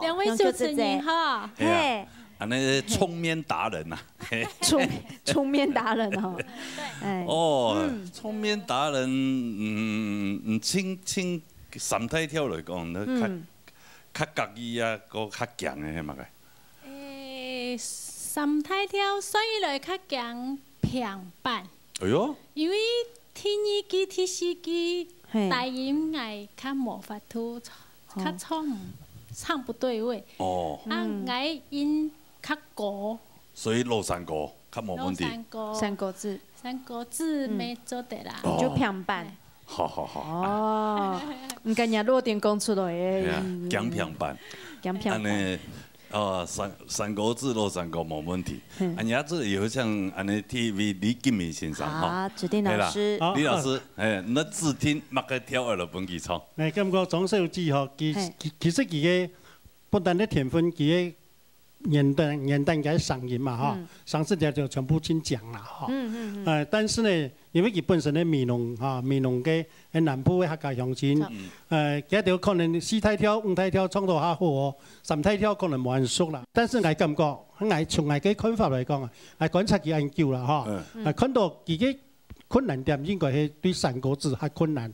两位主持人好。嘿。 安尼冲面达人呐，冲冲面达人哦，哎，哦，冲面达人，嗯，嗯，请请三大调来讲，那较较合意啊，个较强个系么个？诶，三大调算起来较强平板。哎哟，因为第二句、第四句，大音爱较无法度，较唱唱不对位。哦，啊，爱音 较高。所以老山歌较无问题。老山歌，山歌子，山歌子没做得啦。哦，就平板。好好好。哦，你看人家落点讲出来诶，哎呀，讲平板，讲平板，安尼，哦，山山歌子老山歌无问题。嗯，安尼这有像安尼第一位李金明先生哈，好，指定老师，李老师，哎，那指定么个调来分佢唱。哎，感觉张小姐吼，其其其实佢个不但个天分，佢个 原单原单个声音嘛哈，上次条就全部真讲啦哈。呃，但是呢，因为佢本身个美浓哈，美浓个南部个客家乡亲，呃，佢就可能四大调、五大调唱到较好哦，三大调可能无恁熟啦。但是𠊎感觉，𠊎从𠊎个看法来讲啊，𠊎观察佢恁久啦哈，啊，看到佢个 困难点应该系对山歌子较困难。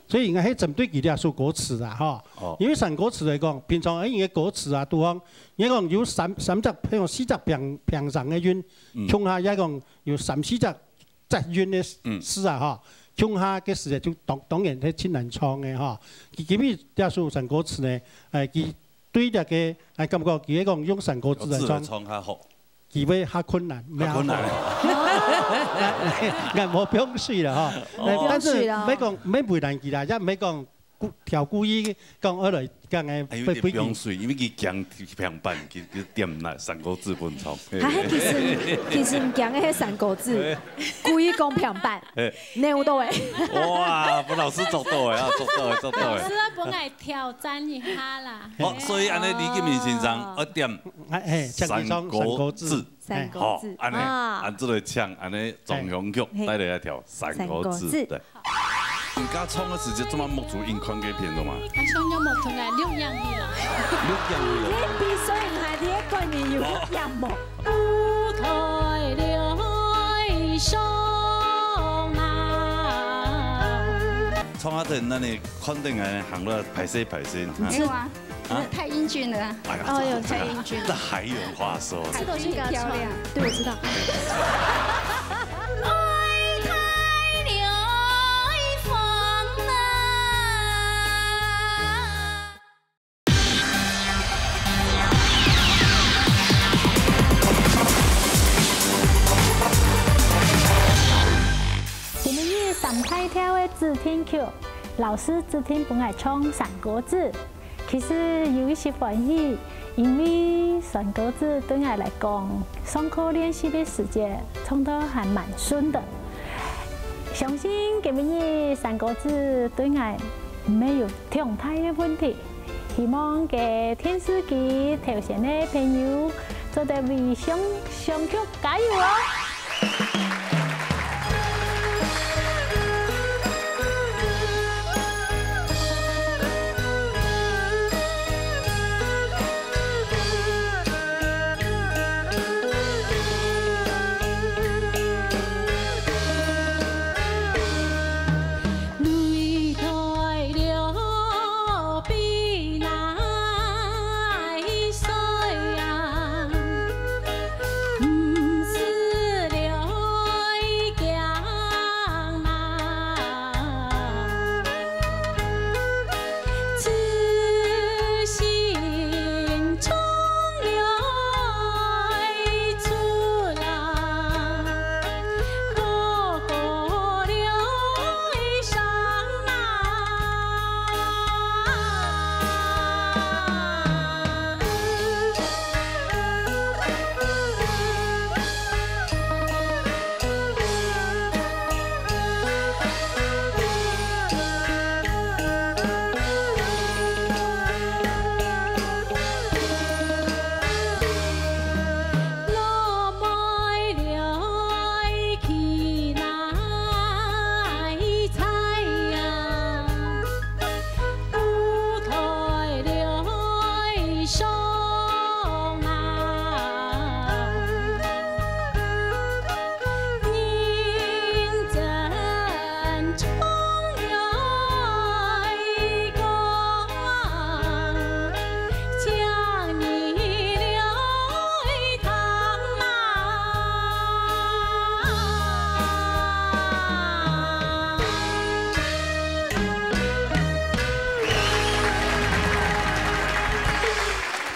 所以应该系针对佢这首歌词啊，吼。因为山歌词来讲，平常因为歌词啊，对方，你讲有三三只，譬如四只平平常个音，共下也讲有三四只杂音个字啊，吼，共下个时节就当当然系真难唱个吼。佢今日这首山歌词呢，诶，佢对这个，诶，感觉佢个讲用山歌词来唱。唱较好。 佢会较困难，较困难。俺无放水了哈，但是没讲没为难佢啦，也没讲故，調故意講愛來講个哎，有點背，背景。不用水，因為佢驚平板，佢，佢點那三國志分唱。嘿。啊，其實，其實毋驚个係三國志，故意講平板，嘿。你有到欸。哇，分老師捉到欸，啊，捉到欸，捉到欸。老師啊，本來挑戰一下啦。哦，所以按呢李金明先生，哦。愛點哎，哎，請你唱三國志。三國志。三國志。好，按呢，啊。按這个唱，按呢總雄曲，嘿。帶來一條三國志，三國志。對。 你家唱个時節，做麼目珠硬看該片做麼？啊，想要目珠啊，錄影去啦。錄影去了。你比賽還你个觀念有錄影無？舞台上啊。唱下等，那你看等啊，行了，歹勢歹勢。沒有啊。 啊？太英俊了啊。哎呀，哦喲，這個太英俊了。這還有話說。這都是你的錯。太漂亮。對，我知道。愛大流風啊。今晡日三大調个指定曲，老師指定分𠊎唱《山歌子》。 其實有一些歡喜，因為山歌子對𠊎來講，上課練習个時節唱到還蠻順的。相信今晡日山歌子對𠊎毋會有忒大个問題。希望該電視機頭前个朋友做得為雄，雄雄加油哦！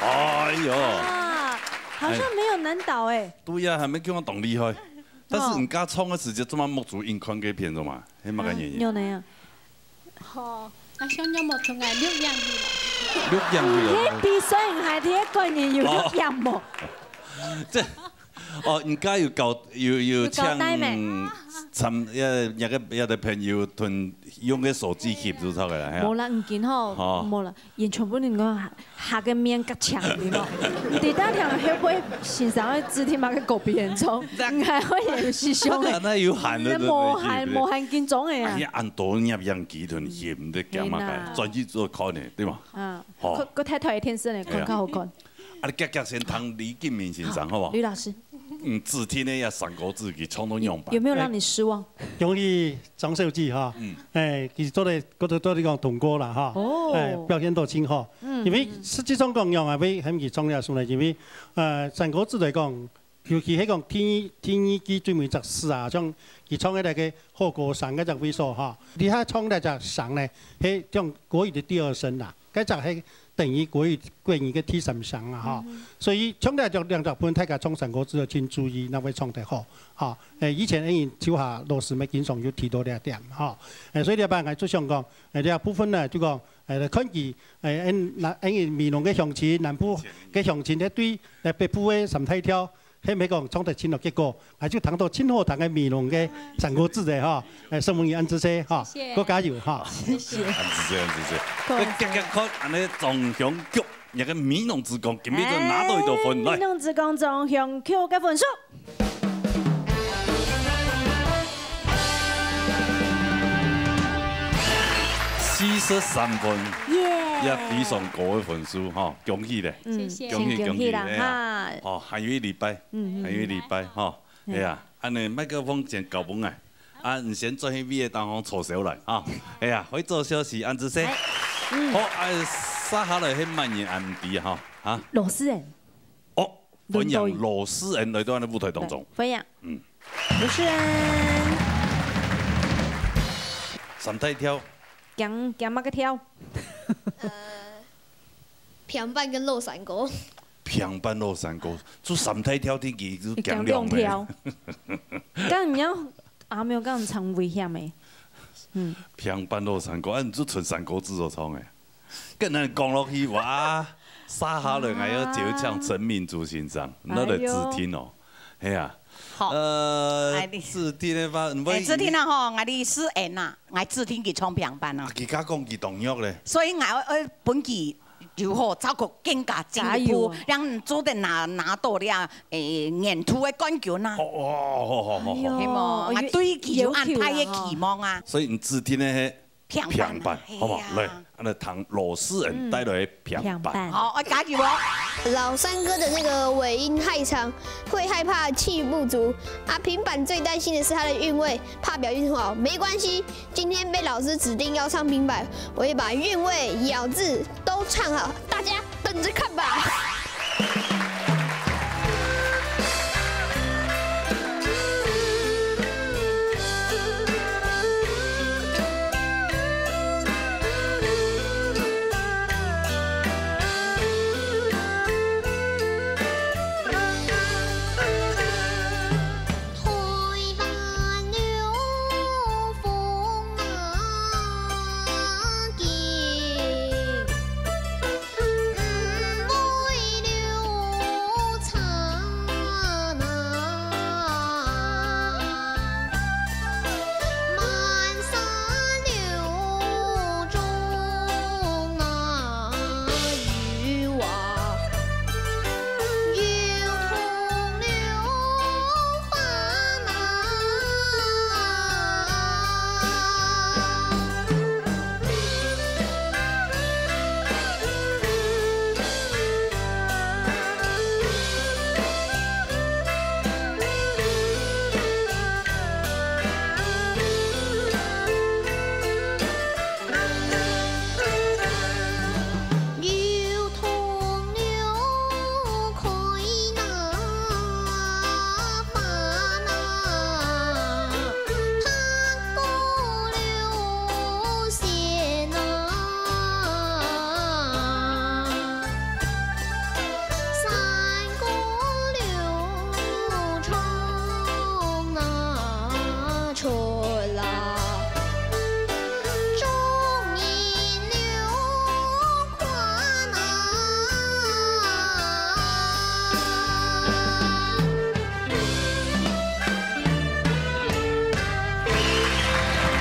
哎喲，啊，好像沒有難倒欸。對呀，還無叫我當厲害。但是你家唱个時節，做麼目珠硬看該片做麼？係麼个原因？啊，有呢。 吼，啊，想要無同𠊎錄影去啦。錄影去了。你比賽還你个觀念有錄影無？這，哦，人家有搞，有，有有搞帶咩？參，也，也个，也个朋友同用个手機翕就出來了，係啊。無啦，已經吼，吼。無啦，完全不能夠 下个面較強，對無？你到底會毋會欣賞个指定麼个國語演唱？你還會有時常个，那有限的，那無限，對不對？無限緊張个啊。哎呀，恁多攝影機同你翕，你在幹嘛？嘿呐。轉去做可能，對嗎？啊，吼。閣，閣大大个電視呢，看較好看。啊，你遽遽先聽李金明先生，好不好？呂老師。嗯，指定个也三國志，佢唱到樣板。有沒有讓你失望？恭喜張秀記哈。嗯。哎，其實做得，做得，做得講通過啦哈。哦。哎，表現到真好。 嗯。因為實際上講樣啊，為喊佢創這首呢，因為，呃，三國志來講，尤其係講第二，第二季最尾隻詩啊，像佢創个那個後郭山該隻位所哈，你還創那隻山呢，係像國語的第二聲啦。該隻係等於國語，國語个第三聲啊，吼。所以像這兩隻部分，大家唱山歌子就真注意，哪會唱得好，吼。誒，以前𠊎兜手下老師乜經常有提到這點，吼。誒，所以這擺𠊎就想講，誒，這部分呢，就講，誒，來看佢，誒，𠊎，𠊎兜美濃个鄉親、南部个鄉親，該對，誒，北部个三大調， 係毋係講唱得真好，結果，啊，就聽到真好聽个美濃个山歌子个吼，誒，承蒙你恁仔細吼，謝謝。過加油吼。謝謝。恁仔細，恁仔細。過來。你遽遽看，恁呢張香菊，你个美濃之光，今日就拿到一道分，來。美濃之光張香菊个分數。四十三分，耶。也非常高个分數吼，恭喜咧。嗯，謝謝。恭喜，恭喜，恭喜啦，哎呀。哈。哦，還有一禮拜。 嗯，還有一禮拜吼。嗯。哎呀，恁呢麥克風先交分𠊎，啊，你先轉去位个地方坐燒來啊。哎呀，會做休息恁仔細。好，啊，接下來係麼人恁仔細吼，啊？羅詩恩。哦，歡迎羅詩恩來到𠊎个舞台當中。對，歡迎。嗯。羅詩恩。三大調。驚，驚麼个調？呃， 平板跟落山歌。平板落山歌，就三大調天氣就驚涼咧。驚涼調。該你愛，啊，無，該樣真危險欸。嗯。平板落山歌，啊，你就賰山歌子好唱欸。跟人講落去，哇，接下來𠊎愛邀請陳明珠先生，哎喲。那來指定哦。係啊。好。呃，哎，你，指定个話，你會，哎，指定啊吼，𠊎个詩恩啊，𠊎指定佢唱平板啊。啊，佢家講佢當弱咧。所以𠊎愛，愛分佢 如何照顧更加進一步，加油啊。讓你做得拿，拿到了，誒，年度个冠軍啊。好，好，好，好，好，好。哎喲，係無？哦，啊，對佢有恁大个期望啊。所以你指定个係平板啊，平板，好不好？係啊。來，啊，來聽羅詩恩帶來个平板。嗯，平板。好，愛加油哦。老山歌的那個尾音太長，會害怕氣不足。啊，平板最擔心的是它的韻味，怕表現不好。沒關係， 今天被老師指定要唱平板，我也把韻味、咬字都唱好，大家等著看吧。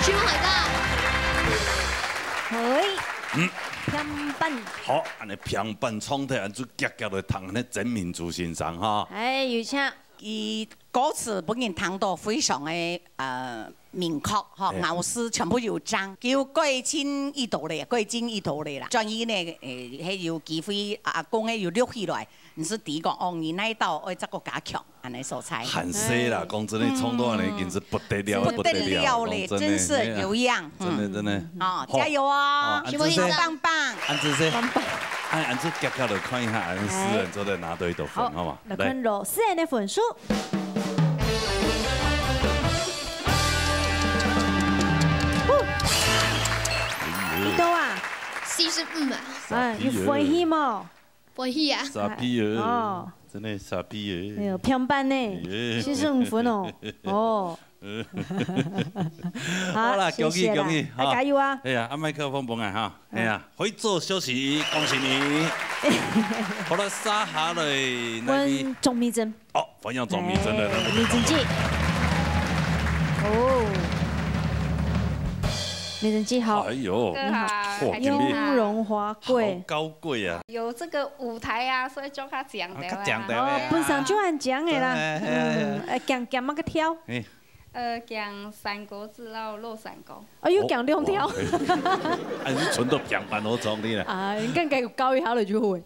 請問大家。好。嗯。平板。好，恁呢平板唱忒，恁就遽遽來聽恁呢曾明珠先生哈。哎，有請。佢歌詞分人聽到非常个，呃，明確，吼，哎。咬字全部有正，佢有改進已多咧，改進已多咧啦。轉去呢，誒，還有機會，啊，講个有錄起來，毋使提講，哦，你哪一道愛再過加強，恁呢所在。還細啦，哎。講真个，唱到恁呢已經係不得了，嗯。不得了咧，講真个，真是有樣，哎呀，真的，嗯。真的。哦，好。加油哦，哦，恁仔細。棒棒。恁仔細。棒棒。哎，恁仔遽遽來看一下，恁詩恩做得拿到一道分，好。好嗎？來。來看羅詩恩个分數。哦。幾多啊？四第一是嗯啊。哎，有歡喜無？歡喜啊。沙皮耶，哦。真的沙皮耶。哎呦，平板呢，耶。四十五分哦。哦。好啦，好，謝謝啦。恭喜恭喜，哈。啊，加油啊！哎呀，啊，麥克風分𠊎哈。哎呀，會做休息，恭喜你。好了，接下來那個，問鍾明真。 哦，歡迎鍾明真的那個，哎，明真姐。哦，明真姐好。哎呦，你好。哇，今天容華貴。好高貴啊。有這個舞台啊，所以就較靚點啊。啊，較靚點啊。哦，本身就恁靚的啦。對，哎，哎，哎。嗯，呃，講，講麼个跳？哎。呃，講山歌子摎落山歌。 哎喲，哦，講兩條。哦，還是存到平板好裝的啦。啊，應該有教一下了就會。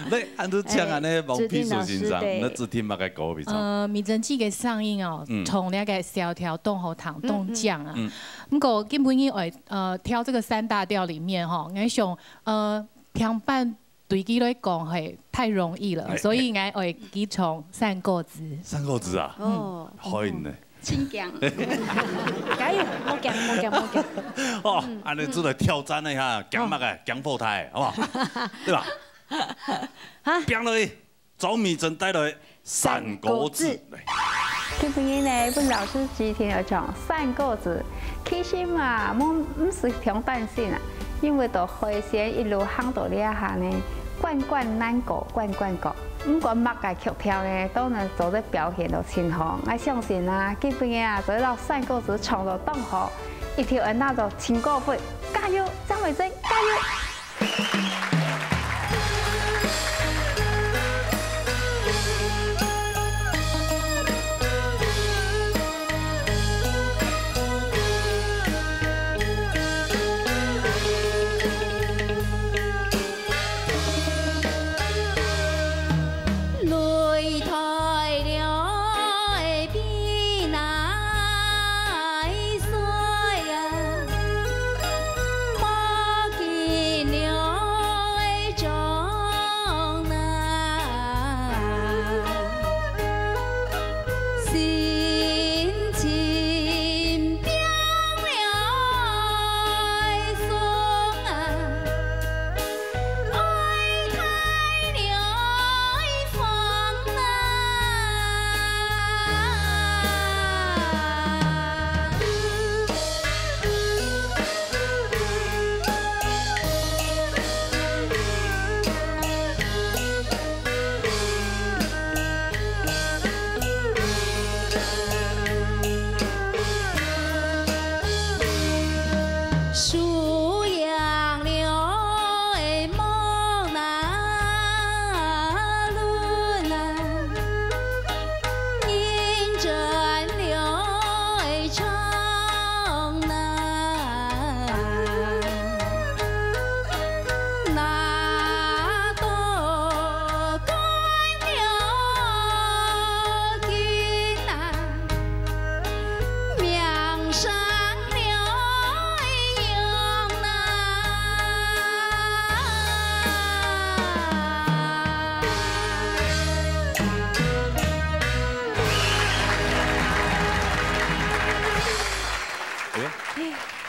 那，按照這樣啊，哎，那王秘書先生，志婷老師，對。那志婷麼个歌比較？呃，明真姐个聲音哦，嗯。同那個蕭條當好聽，嗯，當靚啊。嗯。不過，今晡日，呃，挑這個三大調裡面吼，𠊎想，呃，平板 對佢來講，嘿，太容易了，哎，所以𠊎會去唱山歌子。山歌子啊？哦。歡迎呢。請講。加油，莫驚，莫驚，莫驚。哦，嗯，恁樣做來挑戰一下，嗯。講麼个？講後台，好不好？對吧？哈？講落去，鍾明真帶來 山歌子。山歌子。今晡日呢，分老師指定要唱山歌子。其實嘛，毋，毋使傷擔心啊，因為到海線一路行到這下呢，關關難過關關過。毋管麼个曲調呢，都能做得表現到盡好。𠊎相信啊，今晡日啊，做得摎山歌子唱到當好，一定會拿到盡高分。加油，張偉珍，加油！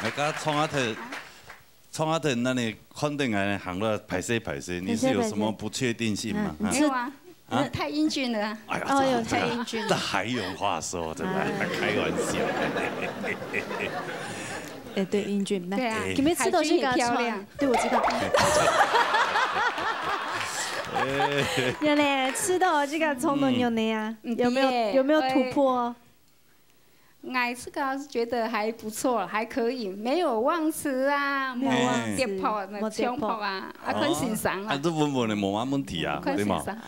哎喲，來，剛剛唱啊，唱啊，那你看等啊，行了，歹勢歹勢，你是有什麼不確定性嗎？嗯。沒有啊。 啊？太英俊了啊。哎呀，哦喲，太英俊了。這還有話說，真的，開玩笑。哎，對，英俊，來，對啊，哎。今天吃東西給他穿，海軍也漂亮。對，我知道。哎。有嘞，吃到這個衝動有呢啊，嗯。有沒有，嗯，對耶。有沒有突破？哎。 𠊎自家是覺得還不錯，還可以，沒有忘詞啊，沒有忘詞，無跌拍，沒有跌拍啊，啊，哦，看先生啊。啊，這穩穩的，無麼問題啊，看先生。對嗎？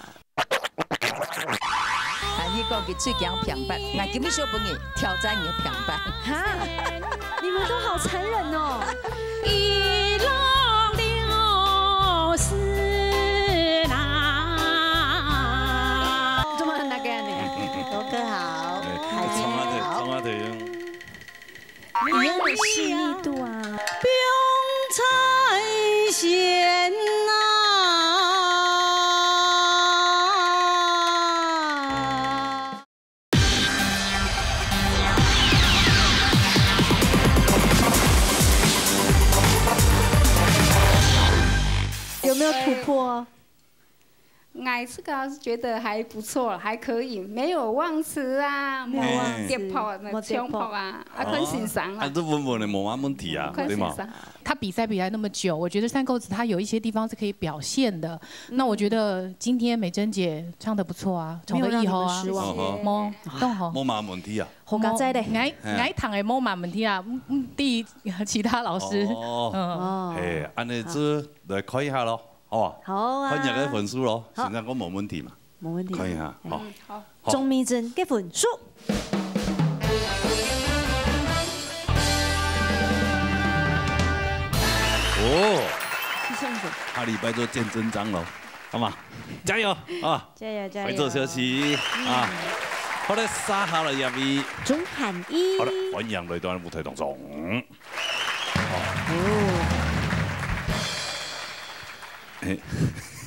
啊，你講佢最強平板，𠊎今日小朋友挑戰你的平板。哈，你們都好殘忍哦。 怎麼那個樣呢？哥哥好，哎，海軍好。唱啊，唱啊，用。你有細膩度啊。哎，这个还是觉得还不错，还可以，没有忘词啊，没有忘词，没有跌拍啊，没有跌拍。冲拍啊，啊，哦，看先生啊。啊，这稳稳的，无啥问题啊，看先生。对吗？他比赛比赛那么久，我觉得山口子他有一些地方是可以表现的。那我觉得今天美珍姐唱得不错啊，没有让你们失望。唱得一好啊。谢谢。哦吼。没，动好。无啥问题啊。好佳哉嘞。我，我，哎，哎。我听的无啥问题啊，嗯，嗯，第一，其他老师。哦。嗯。哦。嘿，按呢就来看一下咯。 好啊。好啊。看你个分数咯，好。先生讲无问题嘛。没问题。看一下，哎。好。嗯，好。好。钟明珍个分数。哦。是这样子。下礼拜做见真章咯，好吗？加油啊！加油，加油。快做休息啊！嗯。好嘞，接下来一位。钟汉一。好了，欢迎来到舞台当中。 哦。嘿。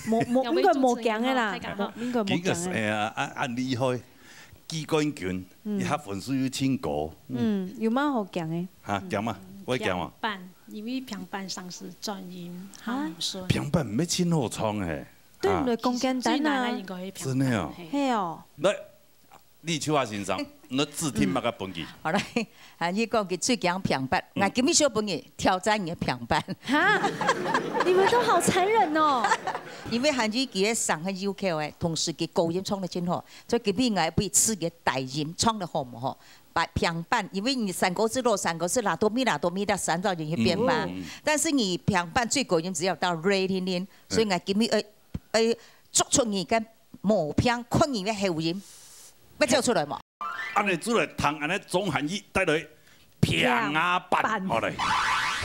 无，无，应该无强的啦，两位主持人好，大家好。无，应该无强的。这个是，哎呀，恁，恁厉害，季冠军，嗯。一下分数又真高。嗯。嗯，有蛮好强的。哈，强吗？嗯，我会强吗？平板，因为平板上是转音，啊？还毋顺。平板毋係真好唱诶。对，啊。你来讲简单啊。其实最难的应该是平板，真的哦。嘿。嘿哦。来， 李秋华先生，你指定么个分佢？好嘞，啊，你讲佢最强平板，嗯。我今日小分佢挑战你的平板。哈，你们都好残忍哦。因为韩语佢个声很有口诶，同时佢高音唱得真好，所以今日我要为自己个低音唱得好毋好？把平板，因为你三个字落三个字，拉多咪拉多咪，那三兆音会变化。嗯。但是你平板最高音只要到 re 零零，所以我今日要，要捉出你个 毛病，困扰个喉音，要走出来嘛？恁呢就来听，恁呢钟汉一带来平啊板，平板。好嘞。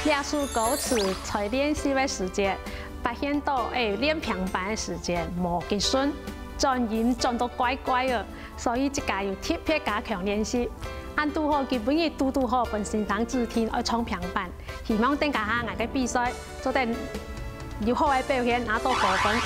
这首歌词在练习个时节，发现到，哎，练平板个时节无几顺，转音转到怪怪个，所以自家有特别加强练习。恁堵好，今晡日堵堵好分先生指定爱唱平板，希望等下下𠊎个比赛 做得有好个表现，拿到高分。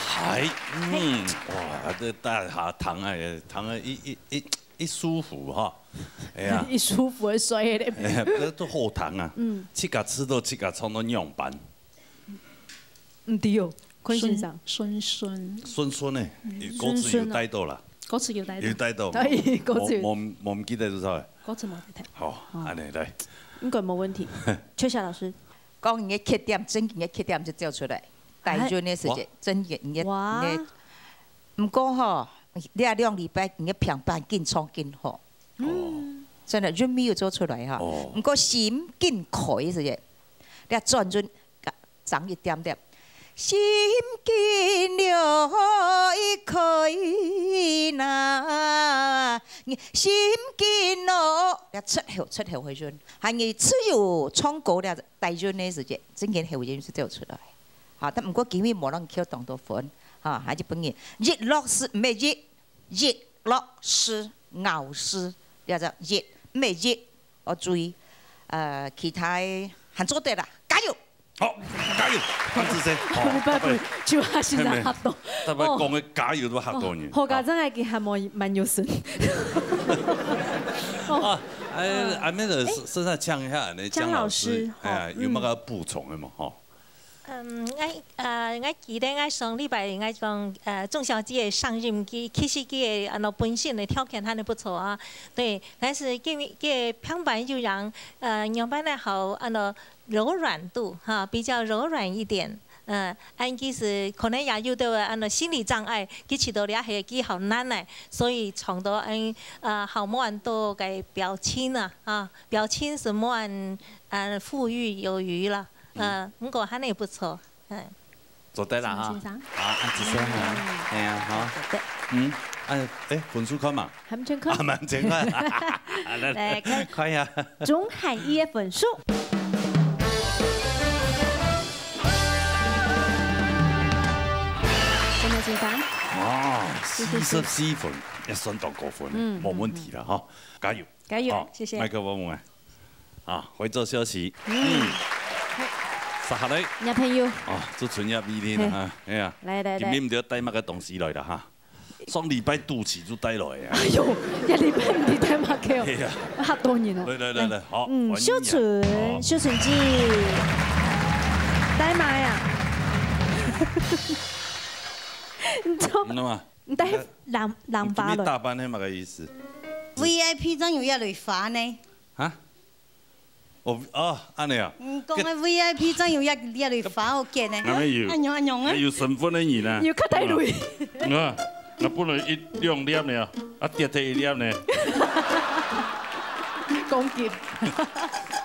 嗨，嗯，哇，这大家听啊，听啊，一，一，一，一舒服哈。哎呀。一舒服个睡个。哎呀，这都好听啊。嗯。自家唱到自家唱到仰般。 毋对哦，坤先生。顺，顺顺。顺顺呢，嗯。歌词有带到啦。顺顺哦。歌词有带到。有带到。哎，歌词有。我，我，我毋记得是啥个。歌词无得听。好，好。恁呢，来。应该无问题。秋霞老师。讲你个缺点，真正个缺点就走出来。哎。带入个时节，哇。真正个，哇。个。毋过吼，你啊两礼拜，你个平板紧唱紧好。哦。真的，韵味有做出来哈。哦。毋过心紧开是个，你啊转入 长一点点。心經了一開那，心經咯，這出口，出口會潤。還有只有唱歌了，帶潤个時節，真正口音係走出來。好，但毋過今日無人扣當多分，哈，還係本人。日落時，毋係日，日落時，咬時，這隻日，毋係日，愛注意。呃，其他還做得啦，加油！ 好，加油，安子生。好，你拜拜，就阿先生嚇到。大家講个加油都嚇到人。哦，好，家長个佢還無蠻有神。哦，啊，哎，阿妹的身上嗆一下呢，江老師，江老師，哎呀，有麼个補充个無？吼。嗯，𠊎，呃，𠊎記得𠊎上禮拜𠊎講，呃，鍾小姐个聲音，佢其實佢个，啊，本身个條件還係不錯啊。對，但是佢，佢平板就讓，呃，仰般呢好，啊，柔軟度，哈，比較柔軟一點。呃，恁其實可能也有兜个恁个心理障礙，佢試著這係幾好難个，所以唱到恁，呃，好無恁多个表情啊，啊，表情係無恁，呃，富裕有餘啦。呃，毋過還係不錯，嗯。做得啦哈。張先生。好，恁子生哈，哎呀，好。對。嗯，哎，哎，分數看嘛。 還毋全看。啊，還毋全看。來，來，看。看一下。鍾漢一个分數。真的緊張。哇，四十四分，也算當高分了，嗯，無問題了哈，加油。加油，好，謝謝。麥克風換。啊，回做消息。嗯。嗯。撒下來。你朋友。啊，做春夜米粒了哈，哎呀，來，來，來。今日毋知帶麼个東西來了哈。 上禮拜肚臍就帶來啊。哎喲，這禮拜你帶麼个哦？係啊。嚇到人哦。來，來，來，來，好，嗯，換你啊。秀春，好。秀春姐，帶麼个啊？你做，嗯，那麼，你帶你看，藍，藍白了。你今日打扮係麼个意思？V I P正有一蕊花呢。啊？ 哦，哦，恁呢啊。嗯，講个V I P正有一，一蕊花好揀呢。𠊎乜有，恁樣，恁樣啊。還有身份个人啊。有較大蕊。嗯啊，𠊎本來一兩粒呢，啊，跌忒一粒呢。講緊。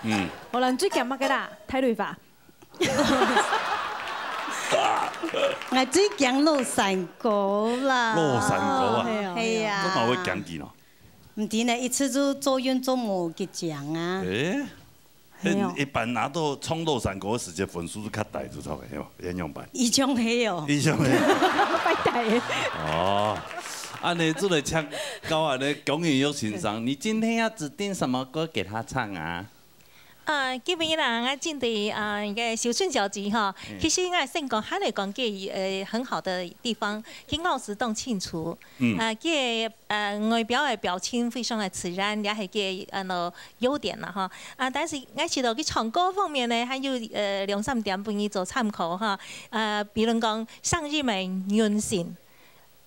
嗯。好啦，你最驚麼个啦？大蕊花。𠊎最驚落山歌啦。落山歌啊？哦，係啊。係啊。這嘛會驚佢喏。 毋知呢，一直就做運作無吉祥啊。誒，係哦。一般拿到唱落山歌个時節，分數就較低，就著个，係無？恁樣辦？一樣係哦。一樣係。拜拜。哦，恁呢就來請教恁呢，龔雲玉先生，你今天要指定什麼歌給他唱啊？ 呃，今日啦，𠊎針對，呃，該个秀春小姐吼，嗯。其實𠊎先講，還係講佢，呃，很好的地方，佢咬字當清楚，嗯。呃，佢，呃，外表个表情非常个自然，也係佢，呃，優點啦，吼。啊，但是𠊎試著佢唱歌方面呢，還有，呃，兩三點分你做參考哈。呃，比如講，聲音个韌性，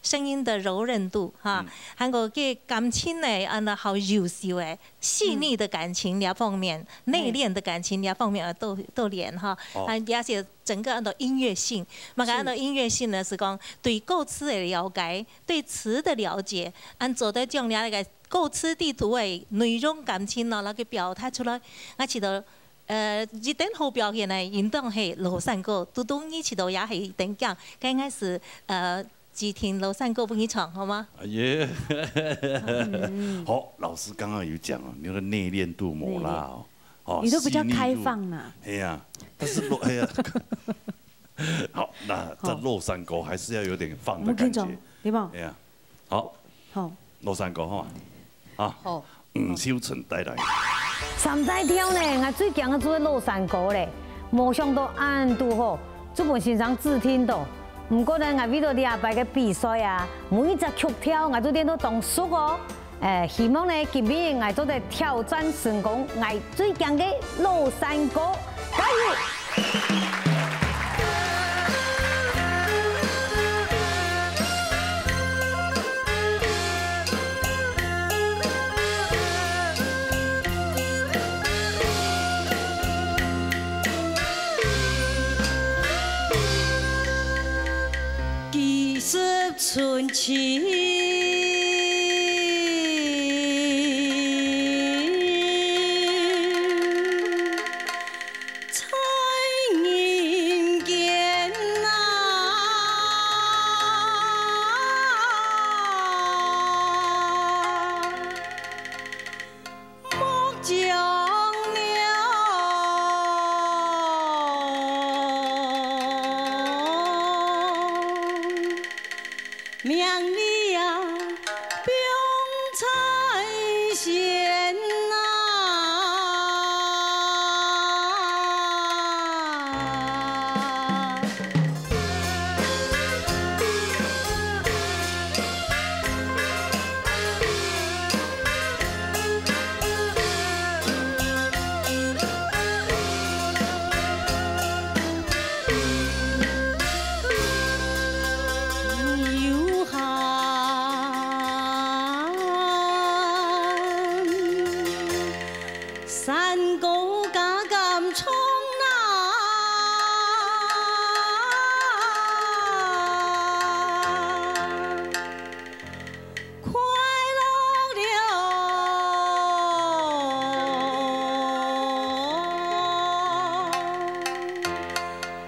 聲音的柔韌度，哈，嗯。還有佢感情呢，啊，那好優秀誒，細膩的感情這方面，嗯。內斂的感情這方面，呃，都，都練哈。哦。啊，而且整個那種音樂性，嘛，是。講到音樂性呢，是講對歌詞的了解，對詞的了解，恁做得將這個歌詞裡肚个內容感情咯，那個表達出來，𠊎試著，呃，一等好表現呢，應當係落山歌，嘟嘟你試著也係一等獎，該應該係，呃， 指定落山歌分你唱，好嗎？哎呀，嗯。好，老師剛剛有講哦，你那個內斂度沒啦哦，哦，你都比較開放啦。細膩度，哎呀，但是落，哎呀，好，那這落山歌還是要有點放的感覺。我跟你講，對吧？哎呀，好，好。落山歌哈，啊。好。 吳秀春帶來。三大調呢，𠊎最驚个就係落山歌咧，無想到恁堵好，就分先生指定到。毋過呢，𠊎為著這擺个比賽啊，每一隻曲調𠊎都練到當熟哦。誒，希望呢，今晡日𠊎做得挑戰成功，𠊎最驚个落山歌，加油！ 几时春去？山歌加減唱啊，快樂了，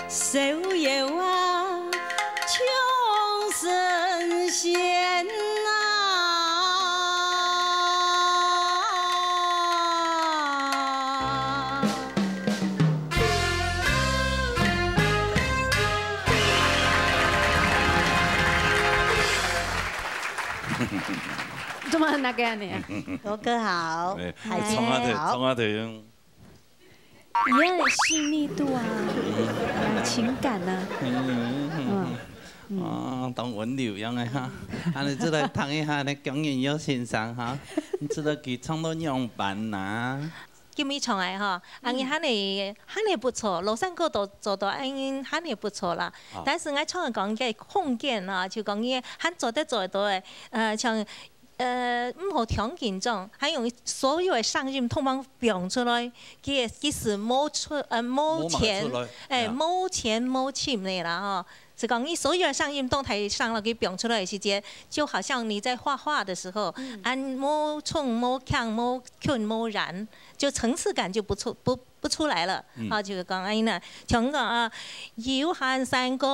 逍遙啊，唱神仙啊。 做麼个恁个呢？羅哥好，哎，海鮮從下頭，好。從下頭用。一樣的細膩度啊，還有情感啊。嗯，嗯，嗯，嗯。啊，當溫柔樣个哈。啊，你做得聽一下，你姜雲耀先生哈，你做得佢唱到仰般呐？ 今晡日唱个吼，恁樣還係，還係不錯，廬山歌都做到恁樣還係不錯啦。啊。但是𠊎唱个講个空間啊，就講佢還做得做到个，呃，像，呃，毋好聽緊張，還有所有个聲音通通放出來，佢，佢係無出，呃，無無辦法前，出來，哎，呀。無前無深个啦吼。 係講你所有个聲音都在上了，佢放出來个時節，就好像你在畫畫的時候，嗯。恁無衝、無強、無近、無遠，就層次感就不出，不，不出來了。嗯。啊，就係講恁樣呢，像講啊，有閒山歌，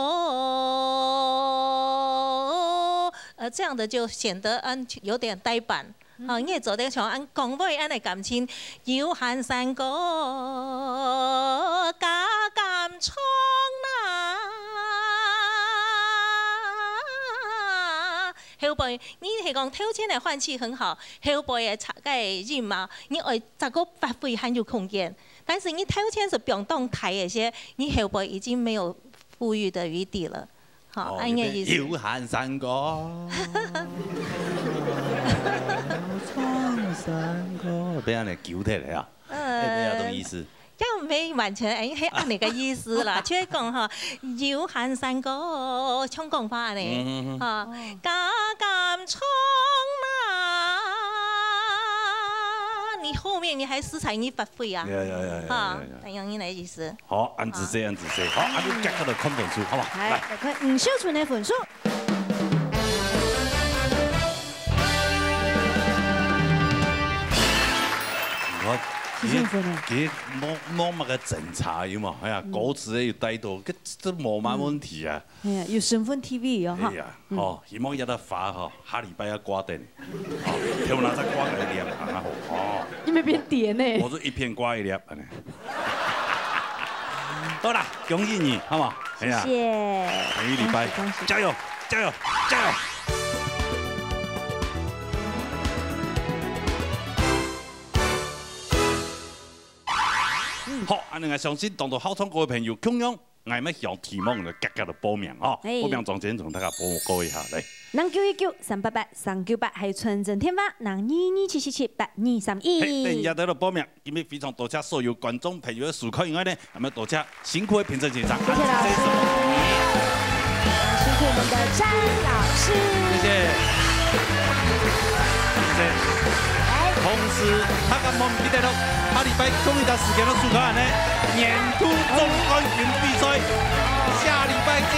呃，這樣的就顯得，嗯，有點呆板。 吼，你會做得像恁講話恁个感情，有閒山歌加減唱啊。後背，你係講頭前个換氣很好，後背个差，个音嘛，你愛再過發揮還有空間。但是你頭前係放當大个些，你後背已經沒有富裕的餘地了。 好，哦，恁樣个意思。有閒山歌。唱山歌，被恁樣糾忒了啊。呃，哎，不要懂意思。也毋係完全，哎，係恁樣个意思啦，就係講吼，有閒山歌，像講話恁樣，嗯，嗯，嗯。吼，加減唱嘛，你後面你還食材你發揮啊，呀，呀，呀，呀，哈，呀，呀。恁樣个意思。 好，恁仔細，恁仔細。好，恁就結合來看分數，好無？來。來，來看吳秀純个分數。你看，幾多分呢？佢，佢無，無麼个精差，有無？哎呀，嗯。歌詞又帶到，這，這無麼問題啊。嗯。哎呀，有身份地位哦，哈。哎呀，嗯。吼，希望這个花吼，下禮拜愛掛等。 哦，頭那隻掛个兩行啊，吼，哦。你沒變甜呢。我係一片掛一粒，恁樣。好啦，恭喜你，好無？哎呀，謝謝。下個禮拜，恭喜，恭喜。加油，加油，加油！好，恁樣𠊎相信當多好唱歌个朋友，共樣 𠊎乜想希望就遽遽來報名吼，嘿。報名專線同大家報告一下，來。零九一九三八八三九八，還有傳真電話，零二二七七七八二三一。嘿，等一下來報名，今日非常多謝所有觀眾朋友个收看以外呢，還愛多謝辛苦个評審先生，謝謝老師。辛苦我們的詹老師。謝謝。謝謝。來。同時，大家莫毋記得咯，下禮拜同一隻時間攏收看呢，年度總冠軍比賽。 下禮拜見。